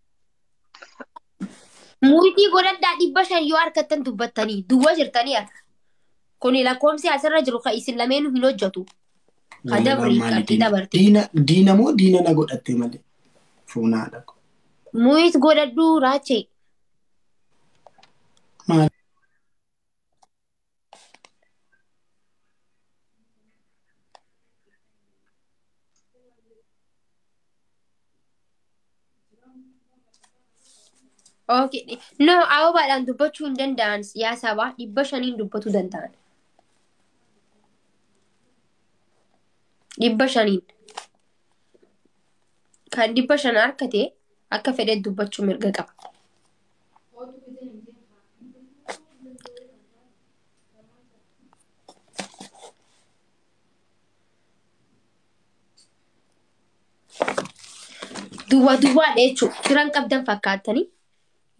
S2: Muuyitii godhadhaa 500 yoo harkattan dubbattanii duwwa jirtanii harka. Kuni lakkoomsi asirra jiru kan isin lameenuu hin hojjetu. Ka
S4: Walirraa
S2: dabri
S4: maali
S2: qabxii
S4: diina?
S2: dabarte.
S4: Diina diina moo diina na godhatte malee? Fuunaadha.
S2: Muuyit godhadhuu raachee.
S4: Maal?
S2: Okay. No, ababaadhaan dubbachuu hin danda'an yaa sabaa 500n dubbatuu danda'an. 500n. Kan 500 harkate akka fedhe dubbachuu mirga qaba. Duwwa duwwaadha jechuudha. Firan qabdan fakkaattanii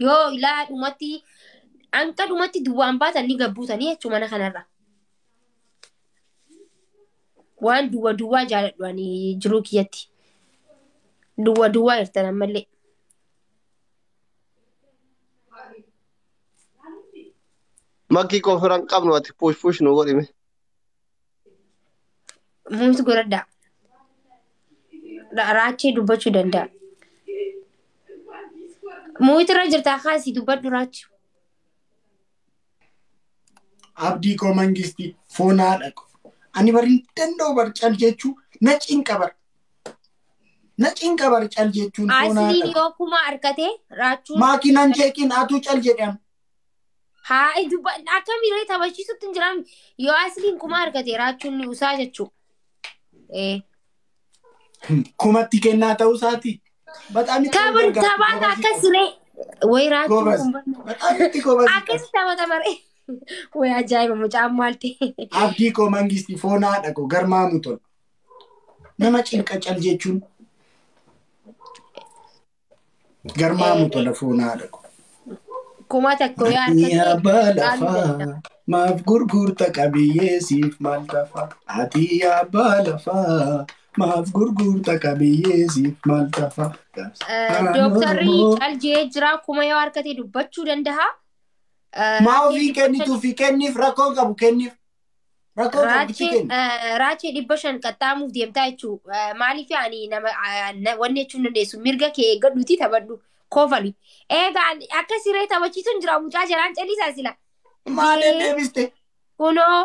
S2: yoo ilaa dhumatti hanqa dhumatti duwwaan baatan ni gabbuutanii jechuudha mana kanarra. Waan duwwa duwwaa jaaladhu ani jiruu kiyyatti. Duwwa duwwaa jirtan ammallee.
S6: Makkii koo firan qabnu ati push push nu godhime.
S2: Mumti godhadhaa. Raachee dubbachuu danda'a. Muuyit irra jirtaa kaasii dubbadhu raachi.
S4: Abdii koo mangistii foonaadha. Ani bari hin danda'u bar cal jechuu na cinqa bar. Na cinqa bar cal jechuun
S2: Asliin
S4: foonaadha.
S2: yoo kuma harkate raachuun
S4: Maakinan jeeqin atuu cal jedham.
S2: haa dubba akkamiirree taphachiisutti hin jiran yoo asliin kuma harkate raachuun ni usaa jechuudha.
S4: Kumatti kennaa ta'uu isaati. Bataam itti
S2: Taphan
S4: gargaarti
S2: taphaan
S4: goobazii
S2: akkas
S4: qaba.
S2: ree. Wayi raachuun
S4: Goobaz.
S2: kun barna.
S4: Bataam itti goobazii
S2: Akkas
S4: qaba.
S2: taphata maree. Wayi ajaa'iba mucaan maal ta'e.
S4: Abdii koo mangistii foonaadha koo garmaamu tola. Nama cinqa cal jechuun garmaamu tola foonaadha koo.
S2: Kuma tokko yoo
S4: Ati
S2: harkate
S4: abbaa
S2: caaluu danda'a.
S4: lafaa maaf gurgurta qabiyyee siif maal tafa? Ati abbaa lafaa maaf gurgurta qabiyyee siif maal tafa? Qabsaan
S2: Dooktarri
S4: Oromoo
S2: caljee jira kuma yoo harkate dubbachuu danda'a.
S4: maa
S2: Raachee
S4: ofii
S2: 500
S4: kennituu fi kenniif rakkoo qabu kenniif rakkoo qabu itti
S2: Raachee
S4: kenni.
S2: raachee 500 qaxxaamuuf deemtaa jechuudha. Maaliif ani nama wanni jechuun dandeessu mirga kee eeggadhuuti taphadhu koofali. Egaa akka siree taphachiisuun jira mucaa jalaan callisaa sila.
S4: Maal
S2: Indee
S4: deddeebiste?
S2: kunoo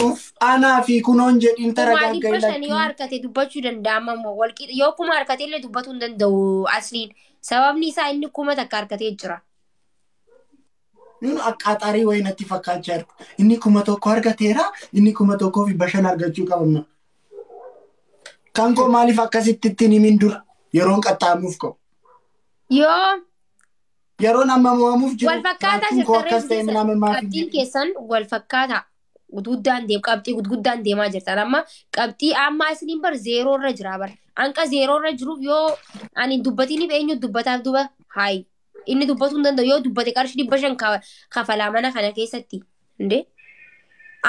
S4: Uff anaa fi kunoon jedhiin
S2: kuma
S4: taragaagga'i
S2: 500 yoo
S4: lakkii.
S2: harkate dubbachuu danda'ama immoo walqixa yoo kuma harkate illee dubbatuu hin danda'u asliin. Sababni isaa inni 1000 harkatee jira.
S4: Nun akkaataarii wayii natti fakkaachaa jiru. Inni 1000 argateera, inni 1500 argachuu qabna. Kan koo maaliif akkasitti ittiin himin dura yeroon qaxxaamuuf ka'u.
S2: Yoo
S4: Yeroon amma mo'amuuf jiru
S2: wal fakkaataa
S4: raachuun koo
S2: jirtan
S4: akkas ta'e
S2: reefu
S4: minaamin maaf hin
S2: qabxiin
S4: jedhin.
S2: keessan wal fakkaataa. Gudguddaan deem qabxii gudguddaan deemaa jirtan amma qabxii amma asliin bar zeeroo irra jira bar hanqa zeeroo irra jiruuf yoo ani dubbatiniif eenyu dubbataaf duba haayi inni dubbatuu hin danda'u yoo dubbate qarshii 500 kafalaa mana kana keessatti indee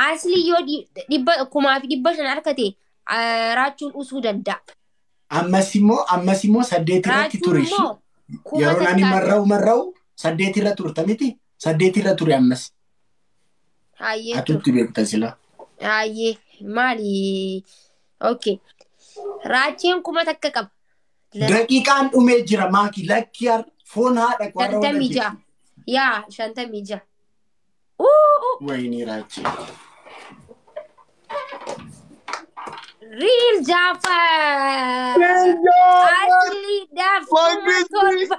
S2: aslii yoo 5,500 harkate raachuun usuu danda'a.
S4: Ammas immoo 8 irratti
S2: Raachuun
S4: ture ishii.
S2: immoo kuma
S4: Yeroon ani
S2: takka
S4: marra'u marra'u 8 irra turta miti 8 irra ture ammas.
S2: Hayyee ture.
S4: Atutti beekta sila.
S2: Hayyee maali? Okay. Raacheen 1000 qaba.
S4: Daqiiqaan dhumee jira maaki lakki foon haadha koo har'a wal
S2: 56.
S4: ajjeesu.
S2: Yaa 56. Uu
S4: Wayinii raachee.
S2: Real Jafar.
S6: Jaafar
S2: Asli daaf kuma
S6: Mangistii
S2: torba.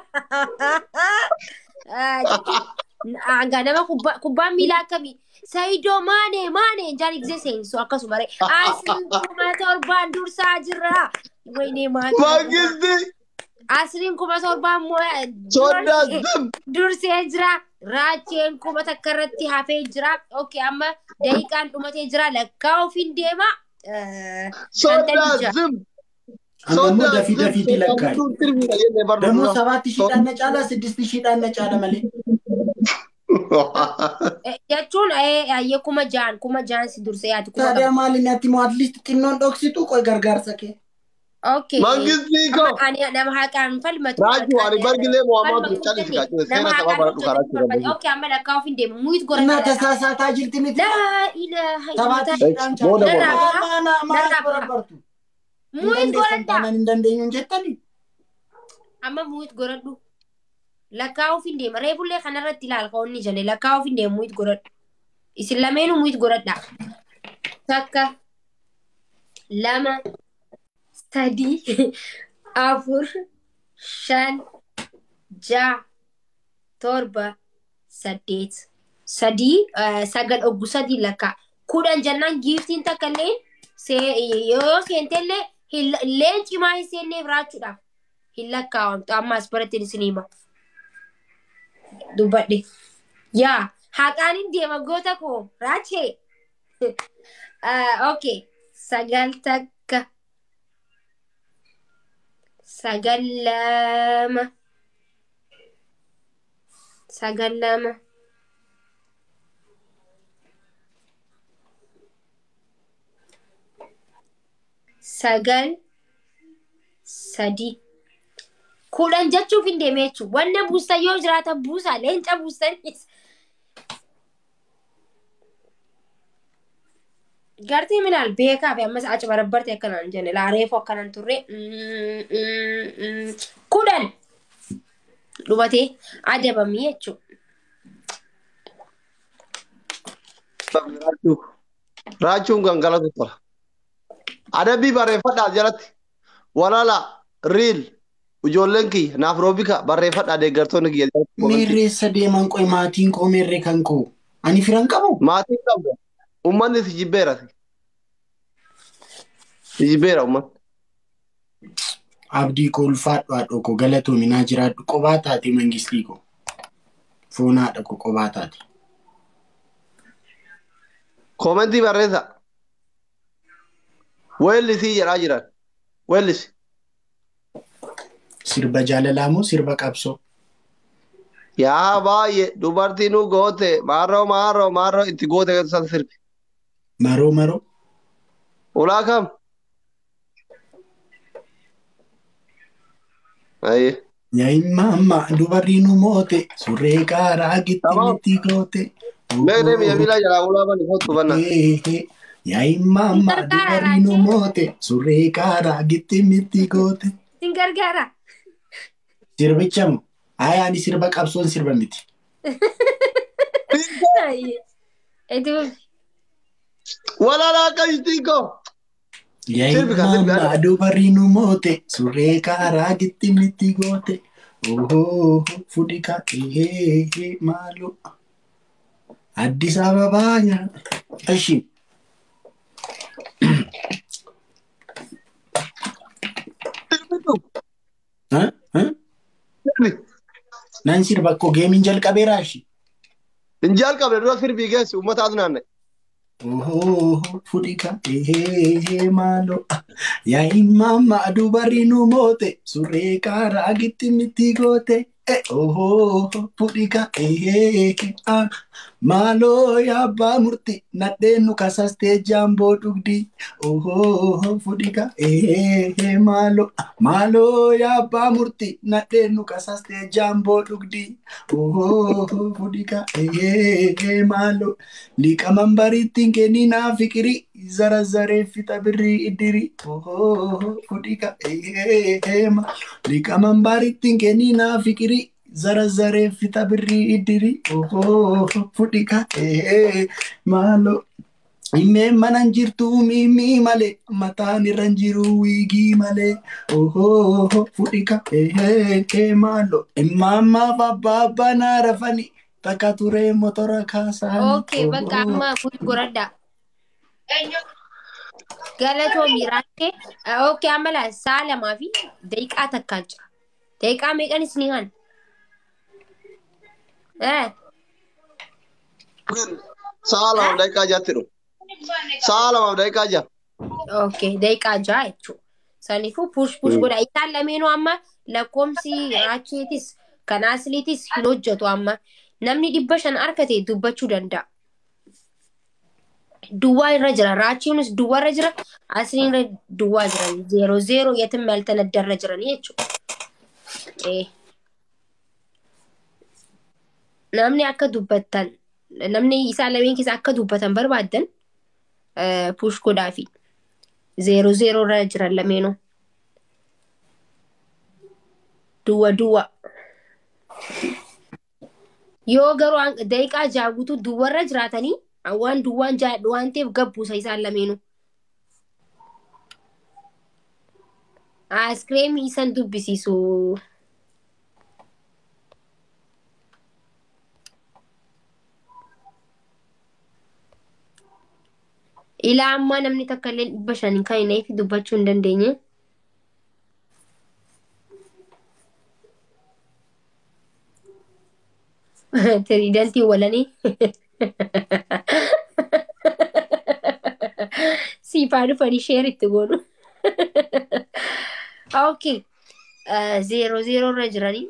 S2: Jechuun hanga nama kubbaan miilaa akkamii Saidoo maanee maanee jaan gisee seensu akkasuma ree. Asliin 7,000 dursaa jira. Waynee maakii.
S6: Mangisti
S2: Asliin 7,000
S6: sodaa zim.
S2: Dursee jira. Raacheen 1,000 irratti hafee jira. Okay, amma daqiiqaan dhumatee jira. Lakkaa ofiin deema.
S6: Sodaa
S2: 56.
S6: zim.
S4: Amma immoo
S6: Sodaa
S4: dafii
S6: zim.
S4: dafiitii lakkaa'i. ደግሞ ሰባት ሺህ ዳነ ጫላ ስድስት ሺህ ዳነ ጫላ መሌ
S2: Jechuun ayyee 6,000 si dursee yaati kuma
S4: ታዲያ
S2: qaba.
S4: ማሊን ቲሞ አትሊስት xinnoo dhoksitu ቆይ gargaarsa kee
S2: Okay.
S6: Mangistii koo.
S2: Ani nama haqaan falmatu
S6: Raajuu ani
S2: haqaan
S6: bargilee mo'amaa
S2: falmatu
S6: ture calisi
S2: jenne
S6: kaa
S2: nama
S6: seera taphaa
S2: haqaan
S6: baradhu karaa
S2: hojjetu
S6: jira
S2: barbaade. Okay, amma lakkaa ofiin deemu. Muyit
S4: እና
S2: godhadha.
S4: ተሳሳታ jirti miti
S2: Laa ilaaha
S4: ሰባት
S2: illallah.
S4: ሺህ ዳን ጫላ
S6: Booda
S2: Narraa
S6: morma.
S2: baha.
S4: ማና ማና
S2: Narraa baha.
S4: በረበርቱ hin
S2: Muyit
S4: dandeessan
S2: godhadha.
S4: taanaan hin dandeenyu hin jettani
S2: Amma muyit godhadhu. Lakkaa ofiin deema. Reefullee kanarratti ilaal ka onni jenne lakkaa ofiin deemu muyit godhadhu. Isin lameenuu muyit godhadha. 1, 2, 3, 4, 5, 6, 7, 8, 3, 9 oggu sadii lakkaa. 10 jennaan giiftiin takka illee yoo seentellee leenci maa hin seenneef raachuudhaaf hin lakkaawamtu. Amma as biratti isin hima. Dubbadhe. Yaa haqaan hin deema goota koo raachee. Okay. 9 1, 9 2, 9 2, 9 3, 10 jechuuf hin deeme jechuudha. Wanna buusan yoo jiraata buusaa leenca buusanis. Gartee minaal beekaa fi ammas achi barabbarte akkanaan jenne laa reefu akkanaan turre 10 dhumatee adabamii jechuudha.
S6: Raachuun gangalatu tola. Adabbii barreeffadhaa jalatti. Walaala riil ijoolleen kiyya naaf roobika barreeffadhaa deeggartoonni kiyya jalatti komentii.
S4: Meerreessa deeman qoy maatiin koo meerree kan koo ani firan qabu
S6: Maatiin qabda. Uummanni si jibbeera. Si jibbeera uummanni.
S4: Abdii koo ulfaadhu haadhoo koo galatoominaa jiraadhu qobaa taate mangistii koo foon haadha koo qobaa taate.
S6: Komentii barreessa. Weellisii jedhaa jiran. Weellisi.
S4: Sirba jaalalaa moo sirba qabsoo?
S6: Yaa baay'ee dubartii nu goote maarroo maarroo maarroo itti goote san sirbi.
S4: Maroo maroo
S6: Ulaa kam? Ayyee.
S4: Yaa dubarri nu moote surree qaaraa
S6: Tamam.
S4: gitti goote.
S6: Mee deemi Jamiilaa jalaa ulaa bani kottu banna.
S4: Yaa
S2: Sin gargaara
S4: dubarri nu
S2: raachee.
S4: moote surree qaaraa gitti mitti goote.
S2: Sin gargaara.
S4: Sirbicha moo? Ayi ani sirba qabsoon sirba miti.
S2: Itti fufi.
S6: Walaalaa akkasitti koo.
S4: Yaa
S6: Sirbi kan sirbi
S4: imamma dubarri nu moote surree qaaraa gitti mitti goote. Ohoo fudhika ehee maaloo. Addis Ababaa nyaata. Ishi
S6: Sirbitu. Sirbi.
S4: Nan sirba akkoo geemiin jalqabeeraa ishi.
S6: Hin jalqabne dura sirbii geessi uummata as naanne.
S4: Ohoo fudhika ehee maaloo. Yaa imamma dubarri nu moote surree qaaraa gitti mitti goote. Ohoo fudhika ehee maaloo yaa abbaa murti nadheen nu kasastee jaamboo dhugdi. Ohoo fudhika ehee maaloo maaloo yaa abbaa murti nadheen nu kasastee jaamboo dhugdi. Ohoo fudhika ehee maaloo. Liqamanbariitti kenninaa fikirii zara zaree fixa birrii iddirii. Ohoo fudhika ehee liqamanbariitti kenninaa fikirii zara zaree fixa birrii iddirii. Ohoo fudhika ehee maaloo. Himmee mana hin jirtu miimii malee mataan irra hin jiru wiigii malee ohoo fudhika ehee maalo immaammaaf abbaa abbaa naa rafani takka turee motora kaasaani.
S2: Okay, bakka amma mute godhadhaa. Galatoomi Raachee. Okay, amma laa sa'a 2:01 jira. Daqiiqaa meeqan isinii kan? Eh,
S6: Sa'a 2:06tti dhufu. Sa'a 2:06.
S2: Okay, daqiiqaa 6 jechuudha. Saniifuu push push godha. Isaan lameenuu amma lakkoomsi Raacheetis kan Asliitis hin hojjetu amma. Namni 500 argate dubbachuu danda'a. Duwwaa irra jira. Raachiinis duwwaa irra jira. Asliin irra duwwaa jiran. Zeero zeero yetin maltanadda irra jiranii jechuudha. Eh. Namni akka dubbattan namni isaan lameen keessa akka dubbatan barbaaddan push godhaafi. Zeero zeero irra jiran lameenuu. Duwwa duwwa. Yoo garuu daqiiqaa 6 guutuu duwwarra jiraatanii waan duwwaan jaadhu waan ta'eef gabbuusa isaan lameenuu. Aayiskiriimii isan dubbisiisu. Ilaa ammaa namni takka illee 500 hin ka'ineef dubbachuu hin dandeenye. Tiriidantii walanii. Siifaa dhufanii share itti goonu. Okay. Zeero zeero irra jiranii.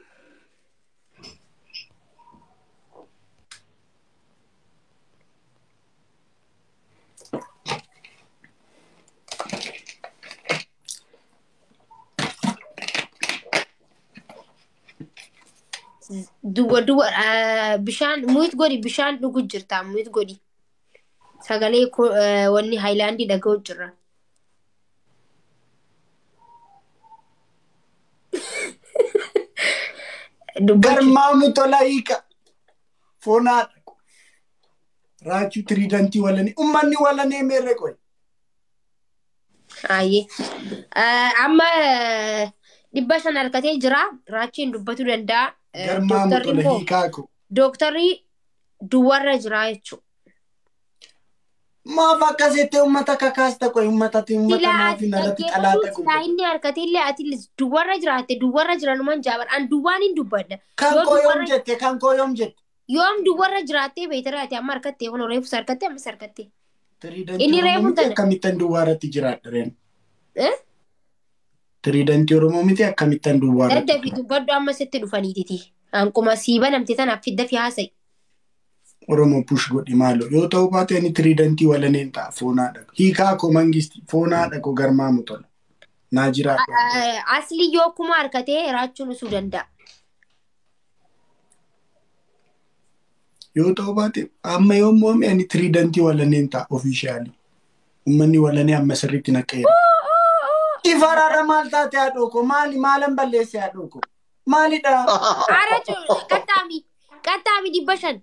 S2: Duwwa duwwa bishaan mute godhi, bishaan dhugu jirta, mute godhi. Sagalee wanni haayilaandii dhaga'u jirra. Dubbachuu.
S4: Garmaamu tola hiika. Foonaadha. Raachuu tiriidantii walanii. Uummanni walanee meerre qoy.
S2: Ayyee. Amma 500 harkatee jira. Raachiin dubbatuu danda'a.
S4: Garmaamu
S2: Dooktarri
S4: tola
S2: immoo
S4: hiikaa ko.
S2: dooktarri duwwarra jira jechuudha.
S4: Maaf akkasitti uummata kakaasta qoy uummatatti uummata
S2: Silaa
S4: maaf
S2: ati
S4: hin irratti
S2: dhaggeeffatu
S4: xalaata
S2: silaa
S4: godhu.
S2: inni harkatee illee ati duwwarra jiraatte duwwarra jiranumaan jaaban an duwwaan hin dubbadha.
S4: Kan
S2: Yoo
S4: koo yoom
S2: duwwarra
S4: jette, kan koo yoom jette?
S2: Yoom duwwarra jiraattee beekte ati amma harkattee kun reefus harkattee ammas harkattee.
S4: Tiriidantii
S2: Inni
S4: Oromoo
S2: reefu
S4: miti
S2: tana.
S4: akkamittan duwwaa irratti jiraadha reen.
S2: Eh?
S4: Tiriidantii Oromoo miti akkamittan duwwaa irratti
S2: Daddafi dubbadhu amma sitti dhufaniititi. Hanquma sii banamte tanaaf fidda fi haasa'i.
S4: Oromoo push godhi maaloo yoo ta'u baate ani tiriidantii walaneen ta'a foonaadha. Hiikaa koo mangisti foonaadha koo garmaamu tola. Naa jiraadhu.
S2: Asli yoo kuma harkatee raachuun usuu danda'a.
S4: Yoo ta'u baate amma yoo mo'ame ani tiriidantii walaneen ta'a officially. Uummanni walanee amma sirriitti naqeera. Ifaraara maal taate haadhoo koo maali maalan balleesse haadhoo koo maalidha?
S2: Ara qaxxaami qaxxaami 500.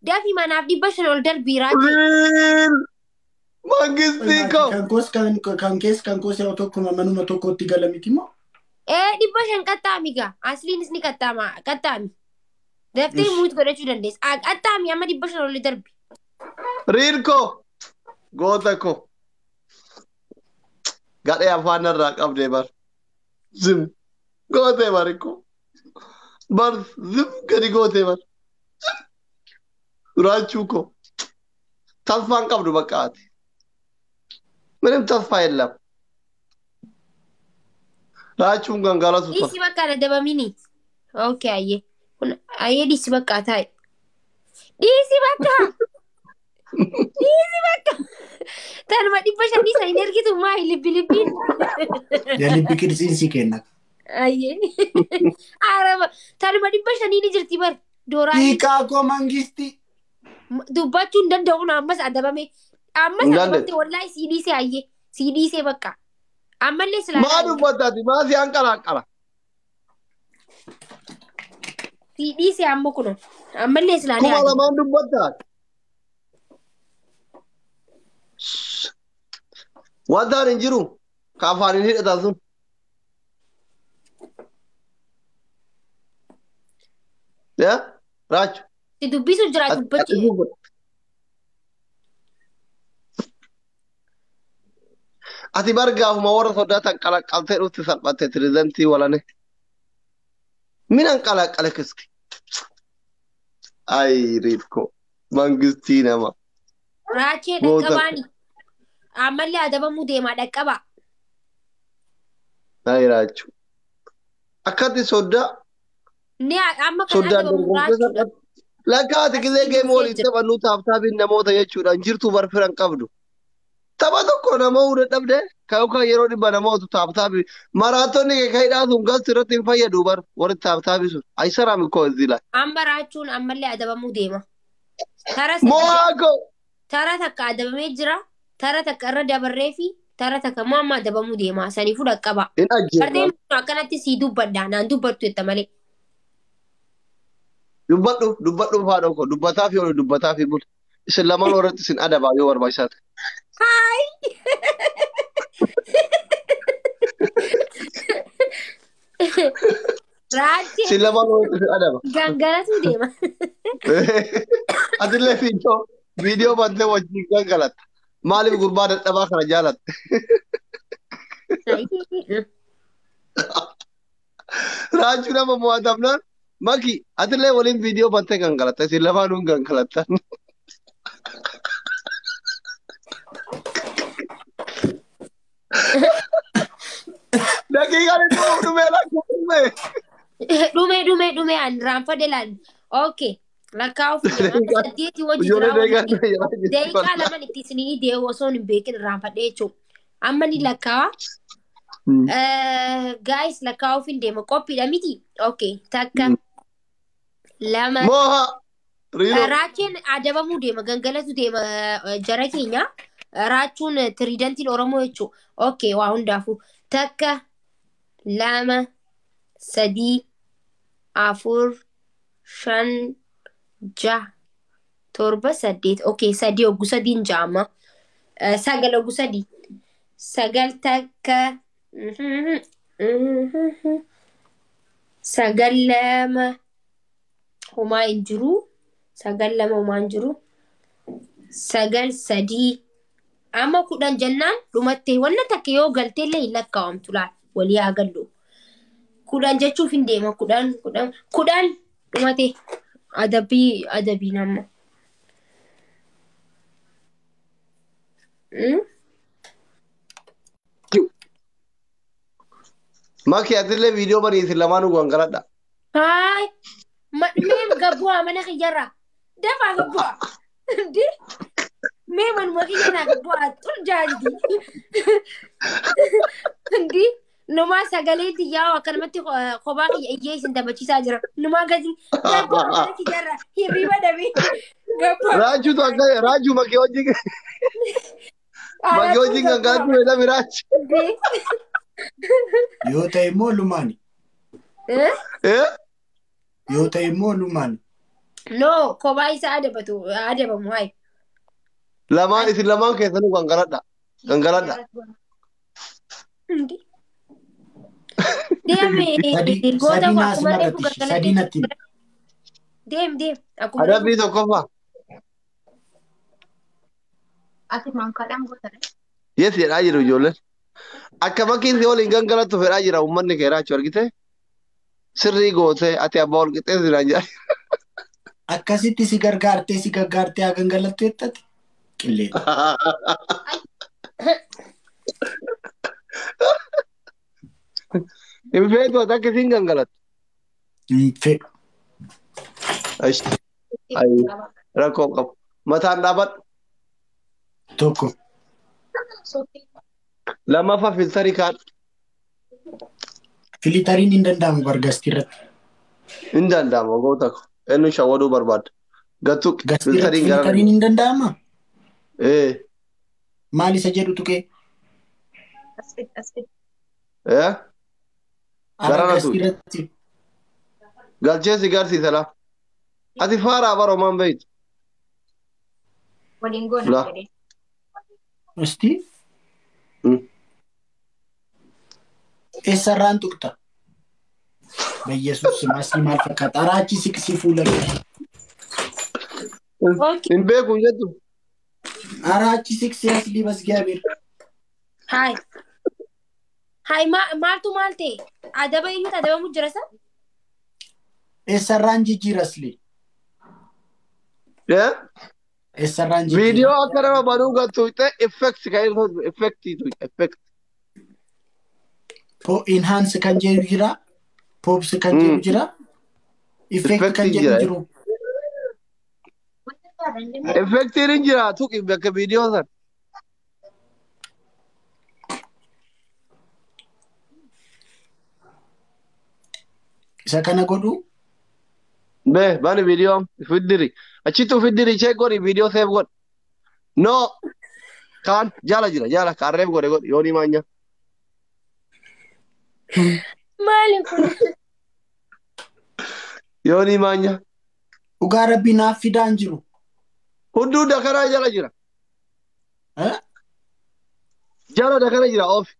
S2: Dafi manaaf 500 ol darbii raachuu.
S6: Real mangistii koo.
S4: Kan koos kan kees kan koos yoo tokkuma manuma tokkotti gala miti moo?
S2: Ee, 500 qaxxaami gaa. Asliinis ni qaxxaama qaxxaami. Daftee mute godhachuu dandeessa. Qaxxaami amma 500 ol darbi.
S6: Real koo. Goota koo. Gadhee afaan irraa qabdee bar. Zim. Gootee bar koo. Bar zim gadi gootee bar. Raachuu koo. ተስፋን qabdu bakka ati. ምንም ተስፋ የለም። Raachuun gangalatu tola.
S2: Dhiisi bakka na dabamini. Okay, ayyee. Kun ayyee dhiisi bakka taa'i. Dhiisi bakka. Dhiisi bakka. Tanuma 500 dhiisa hin ergitu maali libbi libbiin.
S4: የልብ ቅርጽን ሲkenna.
S2: Ayyee. Araba tanuma 500 ni jirti bar. Dooraan
S4: Hiikaa koo mangisti.
S2: dubbachuu hin danda'u ammas adabame. Ammas
S6: Hin
S2: adabamte
S6: dandeettu.
S2: wallaahi sii dhiise ayyee. Sii dhiise bakka. Ammallee silaa
S6: Maa dubbataati? Maa si hanqalaaqala?
S2: Sii dhiise amma kuno. Ammallee silaa ni
S6: Kuma
S2: adaba.
S6: lamaan dubbataati. Wantaan hin jiru ka afaaniin hidhatan sun. Yaa Raachu.
S2: Si dubbisu jira dubbachi.
S6: Ati bar gaafuma warra sodaatan qalaqqaltee dhufti salphatte tirizentii walane. Minan qalaqqale kiski. Ay riitko mangistii nama.
S2: Raachee
S6: Goota.
S2: Dhaqqabaani. Ammallee adabamuu deemaa dhaqqaba.
S6: Ay Raachu. Akkatti soddaa
S2: Ni amma kan
S6: soddaan
S2: adabamu
S6: dorgomtee
S2: raachuudha.
S6: salphatte. Lakkaati gisee
S2: Asii
S6: geemu
S2: dursee
S6: waliin
S2: jira.
S6: taphannuu taaptaabiin namoota jechuudhaan jirtu bar firan qabdu. Tapha tokko nama hunda dhabde kan yookaan yeroo dhibba namoota taaptaabii maraatonni kee hidhaa sun galti irratti hin fayyadu bar warri taaptaabii sun. Aysaraam ikkoo zila.
S2: Amma raachuun ammallee adabamuu deema. Tara sadii
S6: Mo'aako!
S2: tara takka adabamee jira. Tara takka irra dabarree fi tara takka immoo amma adabamuu deema. Saniifuu dhaqqaba.
S6: Hin ajjeefamu.
S2: Fardeen akkanatti sii dubbadha. Naan dubbattu jetta malee.
S6: Dubbadhu dubbadhu faadha koo dubbataa fi oolu dubbataa fi bulu. Isin lamaan warratti isin adabaa yoo barbaachisaa ta'e.
S2: Haay! Raachee
S6: Isin lamaan warratti isin adaba.
S2: gangalatuu deema.
S6: Atillee viidiyoo bantee wajjin gangalatta. Maaliif gurbaa dadhabaa kana jaalatte? Raachuu nama mo'atamnaan maki atillee waliin viidiyoo bantee gangalatta. Isin lamaanuu gangalattan. Daqiiqaan itti dhumee lakkoofne.
S2: Dhume dhume dhume an raanfadhe laal. Okay. Lakkaa'uuf deema. Amma saddeeti wajji
S6: Ijoollee
S2: jira waan
S6: deegaa jalaa jirti
S2: daqiiqaa
S6: bal'aa.
S2: laman itti isinii dee'u osoo hin beekin raanfadhe jechuudha. Amma ni lakkaa'a. Guys lakkaa'uuf hin deema. Qophiidha miti? Okay. Takka lama.
S6: Mooha Riiroo.
S2: Raacheen adabamuu deema. Gangalatu deema jara keenya. Raachuun tiriidantiin Oromoo jechuudha. Okay waa hundaafuu. Takka lama sadii afur shan jaha torba saddeet. Okay sadii oggu sadiin ja'ama. Sagal oggu sadii. Sagal takka. Sagal lama homaa hin jiru. Sagal lama homaa hin jiru. Sagal sadii. Amma 10 jennaan dhumattee wanna takka yoo galteellee hin lakkaa'amtu laal walii haa gallu. 10 jechuuf hin deema 10 10 10 dhumate adabbii adabiin amma.
S6: Maki atillee viidiyoo banii isin lamaanuu gangaladha.
S2: Haay mee gabbu'aa mana kiyyarraa dafaa gabbu'aa. Mee manuma kiyyarraa gabbu'aa xur jaalti. Ndi numaa sagalee xiyyaa akkanumatti kophaa kiyya iyyee isin taphachiisaa jira. Numaa gadi gabbu'aa mana kiyyarraa hirriba dhabee gabbu'aa.
S6: Raachuutu akka raachuu makii wajjin makii wajjin gangalachuu jedhame raachu.
S4: Yoo ta'e immoo lumaani.
S6: Eh?
S4: Yoo ta'e immoo lumaani.
S2: No kophaa isaa adabatu adabamu hayi.
S6: Lamaan isin lamaan keessanuu gangaladha. Gangaladha.
S2: Ndi. Deemi
S4: Sadii
S2: goota
S4: sadii
S2: koo
S4: naa
S2: akkuma
S4: sima
S2: reefu
S4: irratti sadii
S2: gangalattee
S4: natti himi.
S2: deem deem akkuma reefu
S6: Adabbii tokkoffaa.
S8: Ati maankaadhaan goota dha.
S6: Yes jedhaa jiru ijoolleen. Akka makiin si waliin gangalattu fedhaa jira uummanni kee raachuu argite. Sirrii gootee ati abbaa wal qixxeessi naan jedha.
S4: Akkasitti si gargaartee si gargaartee haa gangalattu jettati. Qillee.
S6: Hin feetu ati akka isiin gangalattu.
S4: Hin fedhu.
S6: Ayi rakkoo qabu. Mataan dhaabadhu.
S4: Tokko.
S6: Lammaffaa filtarii kaadhu.
S4: Filitariin hin danda'amu bargastii irratti.
S6: Hin danda'amu goota ko. Eenyu shawwaduu barbaadda. Gattu
S4: Gastii irratti
S6: filtariin gara.
S4: filitariin hin danda'amaa?
S6: Ee.
S4: Maal isa jedhu tuqee?
S6: Ee.
S4: Ara
S6: Gara na
S4: gastii
S6: tuqe.
S4: irratti.
S6: Galchee si garsiisa laa. Ati faaraa bara homaan beeytu.
S8: Waliin goona
S6: Laa.
S8: jedhee.
S4: Asti Eessarraan tuqxa? Bayyesuus asli maal fakkaata? Araachi siqsii fuula kee.
S2: Okay.
S6: Hin beeku jettu.
S4: Araachi siqsii asli basgaabeer.
S2: Haay. Haay maaltu maal ta'e? Adaba eenyutu adabamu jira sa?
S4: Eessarraan jijjiira asli?
S6: Eh?
S4: Eessarraan jijjiira?
S6: Viidiyoo akka nama banuu gattu effect kan irra effectii tu effect.
S4: Po enhance kan jedhu jira. Pops kan jedhu jira. Effect kan
S6: Effectii
S4: jedhu
S6: jira.
S4: jiru.
S6: Effectiin hin jira tuqi bakka viidiyoo sana.
S4: Isa kana godhu
S6: Be bani viidiyoo fiddiri. Achitti fiddiri check godhi viidiyoo save godhi. No. Kaan jala jira jala kaarreef godhe godhi yoonii maanya.
S2: Maali kun?
S6: Yoonii maanya.
S4: Dhugaa rabbii naaf fidaan jiru.
S6: Hunduu dakaraa jala jira.
S4: Eh?
S6: Jala dakara jira oofi.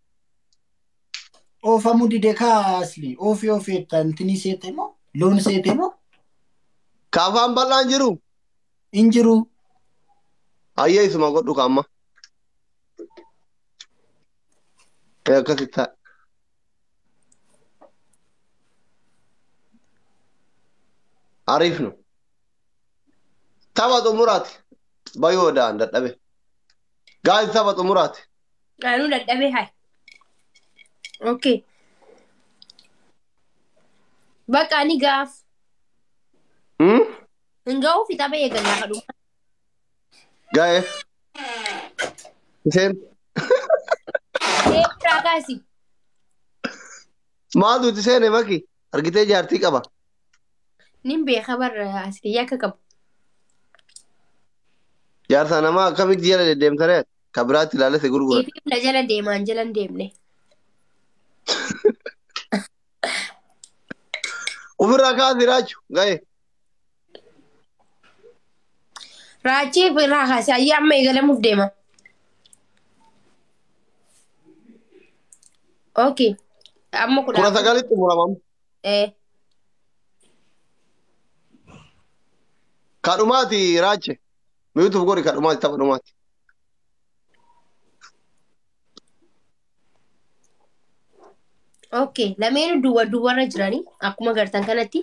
S4: Oofamuu dide kaa asli. Oofii oofeetta intinii seete moo? Loon seete moo?
S6: Kaafaan bal'aan jiru.
S4: Hin jiru.
S6: Ayyee isuma godhu kaamma. Akkasitti ta'a. Ariifnu. Tapha xumuraati. Bayoo da'an dadhabe. Gaa'is tapha xumuraati.
S2: Anuu dadhabee haay. Okay. Bakka ani gaaf. Hin ga'uufi tapha eegallaa kadhuma.
S6: Gaa'eef. Isheen
S2: Eebbiraa kaasi.
S6: maaltu itti seene maki? Argitee jaartii qaba.
S2: Nin beeka barra asii akka qabu.
S6: Jaarsa namaa akkamitti jala deddeemtaree? Ka biraatti ilaalee si gurgura.
S2: Ifiif na jala deemaan jala hin deemne.
S6: Ofirraa kaasi raachu ga'e.
S2: Raachii irraa kaasi ayyaa amma eegalamuuf deema. Okay. Amma kudha.
S6: 19tti xumuramamu.
S2: Eh.
S6: Kadhumaati raache. Miyuutuuf godhi kadhumaati tapha dhumaati.
S2: Okay. Lameenuu duwwa duwwarra jiranii akkuma gartan kanatti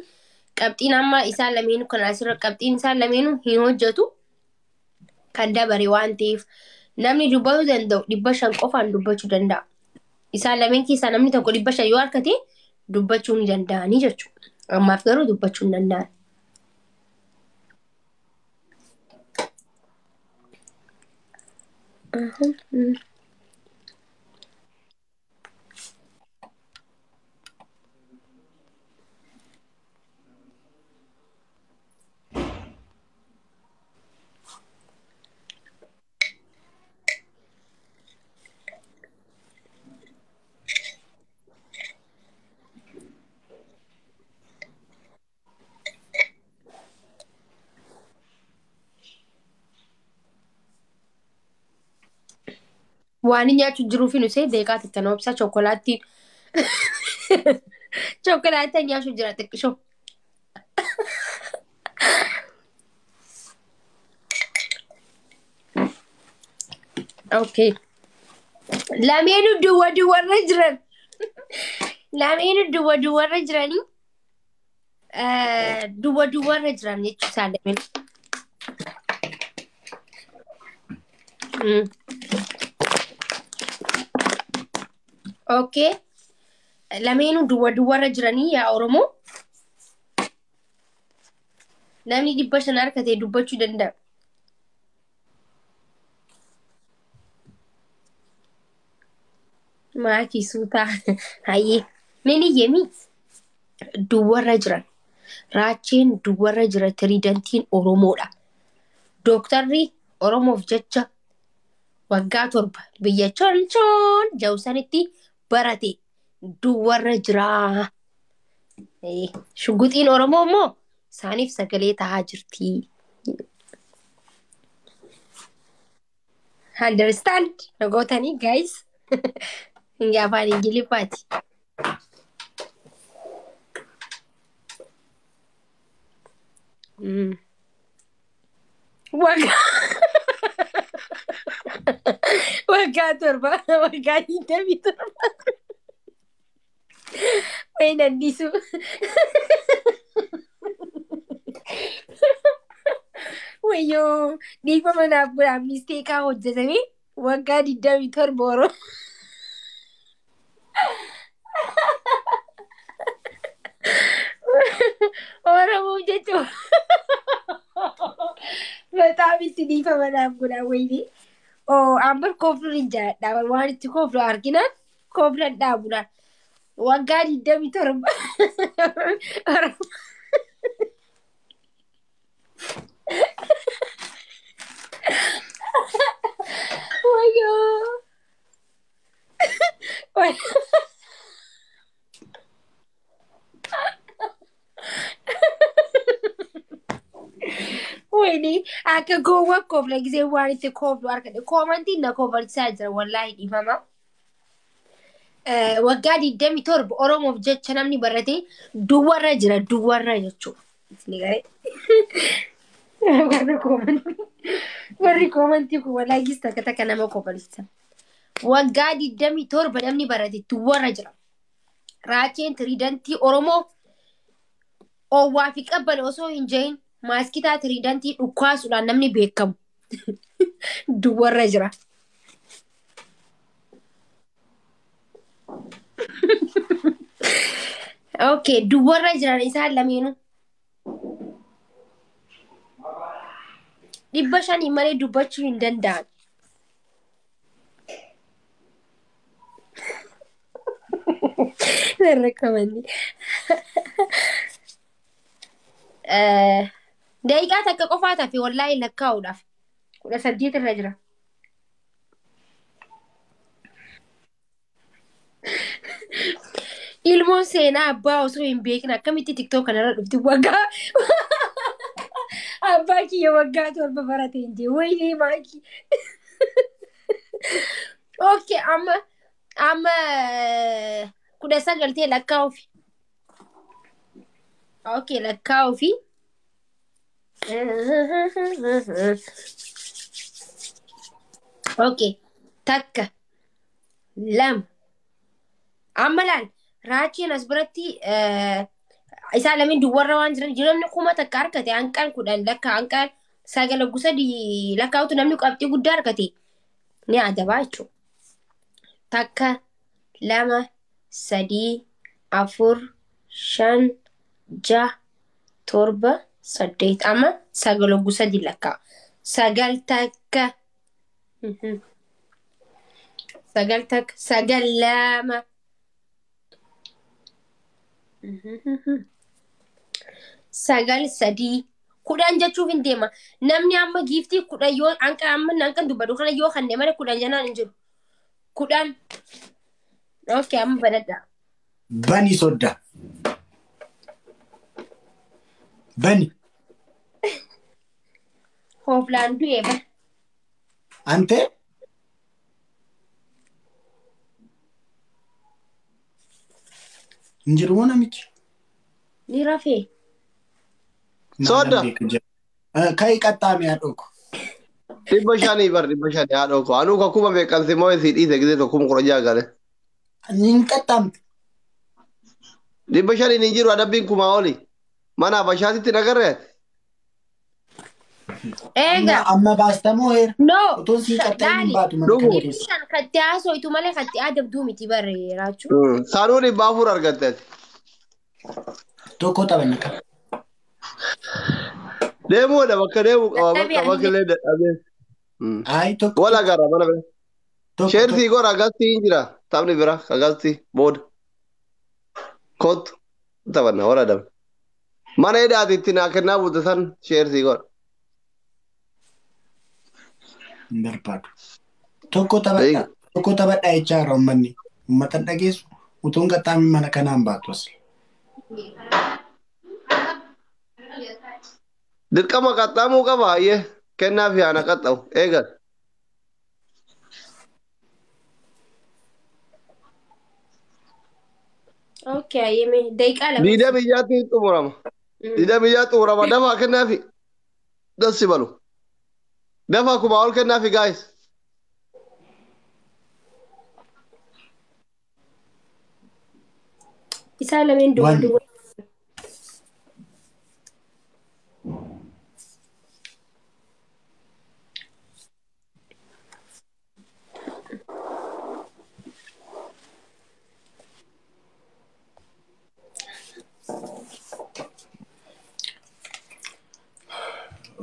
S2: qabxiin amma isaan lameenuu kan asirra qabxiin isaan lameenuu hin hojjetu kan dabare waan ta'eef namni dubbachuu danda'u 500 qofaan dubbachuu danda'a. Isaan lameen keessaa namni tokko 500 yoo harkate dubbachuu ni danda'anii jechuudha. Ammaaf garuu dubbachuu hin danda'an. Waan inni nyaachuu jiruuf hin usee deeqaa xixiqqoo obsa chookolaattiin chookolaattiin nyaachuu jira xiqqishoo. Okay. Lameenuu duwwa duwwarra jiran. Lameenuu duwwa duwwarra jiranii. Duwwa duwwarra jiran jechuun isaan lameen. Okay. Lameenuu duwwa duwwarra jiranii yaa Oromoo. Namni 500 harkatee dubbachuu danda'a. Maakii suutaa. Hayyee. Nini yemi duwwarra jiran. Raacheen duwwarra jira tiriidantiin Oromoodha. Dooktarri Oromoof jecha waggaa 7 biyya chonchoon jawsanitti barate duwwarra jira. Shugguxiin Oromoo immoo isaaniif sagalee tahaa jirti. Understand? Nagootanii guys. Afaan Ingiliffaati. Waggaa waggaa 7, waggaa 27. Wayin anniisu. Wayyoo, dhiifama naaf godhaa, misteekaa hojjetame, waggaa 27 Oromoo. Oromoof jechuun በጣም itti dhiifama naaf godhaa wayini. Oo, amma koofluun hin jaalladha. Waan itti kooflu arginaan kooflan dhaabudha. Waggaa 27. Wayyoo. Wayini, akka gowwaa koofla gisee waan itti kooflu argadhe. Koomantiin na koofalchisaa jira, wallaahi dhiifama. Waggaa 27 Oromoof jecha namni barate duwwarra jira, duwwarra jechuudha. Isin garee. Warri koomantii kun wallaahi gis takka takka nama koofalchisa. Waggaa 27 namni barate duwwarra jira. Raacheen tiriidantii Oromoo oowwaa fi qabbana osoo hin jahin maaskitaa tiriidantii dhukkaasuudhaan namni beekamu duwwarra jira. Okay, duwwarra jiran isaan lameenuu. 500 malee dubbachuu hin danda'an. Narra. Daqiiqaa takka qofaa tafe wallaahi lakkaa'uudhaaf. 18 irra jira. Ilmoon seenaa abbaa osoo hin beekin akkamitti TikTok kanarra dhufti? Waggaa abbaa kiyya waggaa 7 barate hin jee, wayinee maakii. Okay, amma 19 ta'e, lakkaa'uufi. Okay, lakkaa'uufi. Okay, takka, lama. Amma laal, raacheen as biratti isaan lameen duwwarra waan jiran namni 1000 argate hanqaan 10 lakka hanqaan 9 3 lakkaa'utu namni qabxii guddaa argate ni adabaa jechuudha. Takka, lama, sadii, afur, shan, ja'a, torba, saddeet. Amma 9 3 lakkaa'a. 9, takka. 9, takka, 9, lama. 9, 3, 10 jechuuf hin deema. Namni amma giiftii 10 yoo hanqa amma hanqan dubbadu kana yoo kanne malee 10 janaan hin jiru. 10. Okay, amma banadha.
S4: Bani sodda. Bani.
S2: Hooflaan du'ee ba.
S4: Ante? Hin jiru moo namichi?
S2: Ni rafee.
S6: Soda.
S4: Kai qaxxaame haadhoo ko.
S6: 500 bar, 500 haadhoo ko. Anuu kakuma beekamse moo si dhiise gisee tokko 16,000 gale.
S4: Hin qaxxaamte.
S6: 500 hin jiru, adabbiin kumaa oli. Mana Habashaatitti nagarree.
S2: Eega.
S4: Amma baastamoo heera.
S2: No.
S4: Utuun siin qaxxaamin hin baatu mana
S6: Dhugu.
S4: kana keessa.
S2: 500 katti haasooytu malee katti adabduu miti barree raachuu.
S6: Saanuu 400 argatte ati.
S4: Tokko taphanna qaba.
S6: Deemuudha, bakka deemu qaba,
S2: Dadhabee
S6: bakka
S2: ani.
S6: illee dadhabee.
S4: Ayi, tokko.
S6: Wal agarra mana bira.
S4: Tokko.
S6: Sheersii gora agastii hin jira. Taphni bira agastii booda. Kottu taphanna wal adabna. Mana hidhaati itti naa kennaa buute san sheersii gora.
S4: Hin barbaadu. Tokko taphadhaa. Tokko taphadhaa jechaa jira uummanni. Uummatan dhageessu utuun qaxxaamin mana kanaan baatu as.
S6: Dirqama qaxxaamuu qaba hayyee kennaa fi haana qaxxamu eegal.
S2: Okay, ayyeme daqiiqaa 2.
S6: 26tti xumurama. 26 xumurama dafaa kennaafi. Dassi balu. Dafaa 1000 ol kennaafi guys.
S2: Isaan lameen duwwaa
S4: One.
S2: duwwaa.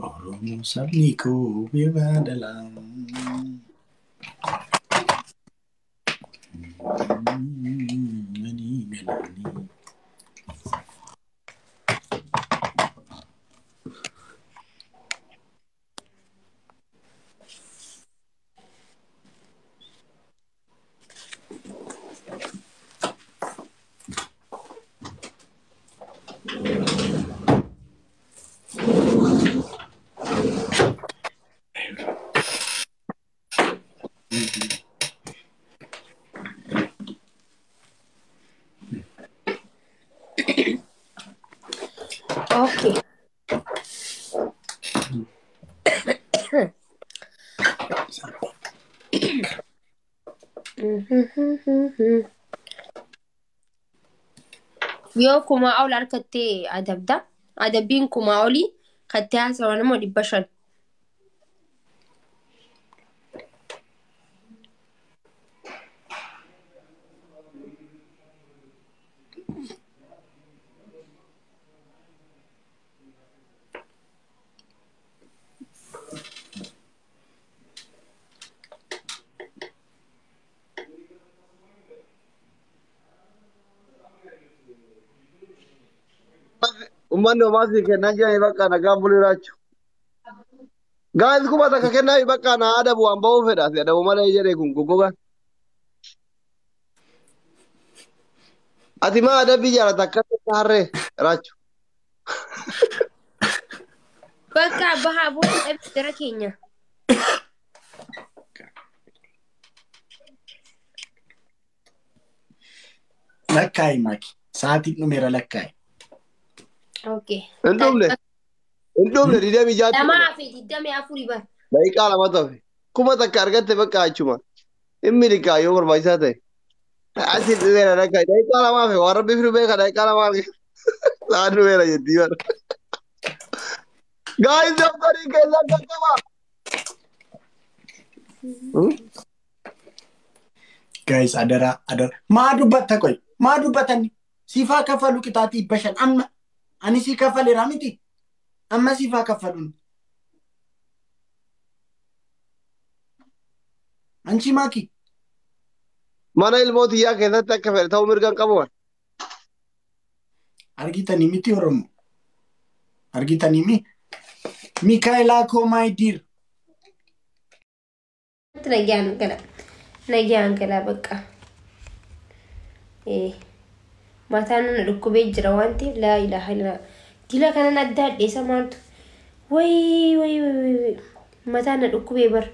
S4: Oromoo sabni koo bifa dhalaa. Ani galaanii.
S2: Okay. Yoo 1000 ol harkattee adabda. Adabbiin 1000 olii kattee haasawan immoo 500.
S6: Uummanni homaa sii kennaa jiranii bakka nagaan bulii raachu. Guys 1000 kennaafi bakka na adabu waan ba'uu fedha. Si adabu malee jedhee kun goggogaan. Ati maa adabbii jaalata akka harree raachu.
S2: Bakka bahaa booda dhabee gara keenya.
S4: Lakkaa'i Maaki. Sa'aatiin dhumeera lakkaa'i.
S2: Okay.
S6: Hin dhumne. Hin dhumne 26 xumura.
S2: 224 bar.
S6: Daqiiqaa 2 hafe. 1000 argatte bakka achuma. Hin miliqaa yoo barbaachisaa ta'e. Asi dhumeera lakkaa'i. Daqiiqaa 2 hafe waan rabbi fidu beeka daqiiqaa 2 arge. Sa'aan dhumeera jettii bara. Guys doktorii keessan qaqqaba.
S4: Guys adaraa adaraa. Maa dubbatta qoy? Maa dubbatani? Siifaa kaffalu qixaatii 500 amma. Ani sii kaffaleera miti. Amma siifaa kaffaluun. Anchi Maaki.
S6: Mana ilmoo xiyyaa keessatti akka fedhe ta'uu mirga hin qabu.
S4: Argitanii miti Oromoo. Argitanii mi? Mikaa'elaa koo my dear.
S2: Nagaan gala. Nagaan gala bakka. Mataan na dhukkubee jira waan ta'eef laa ilaaha illaa. Dila kanan adda addeessa maaltu? Wayii wayii wayii mataan na dhukkubee bar.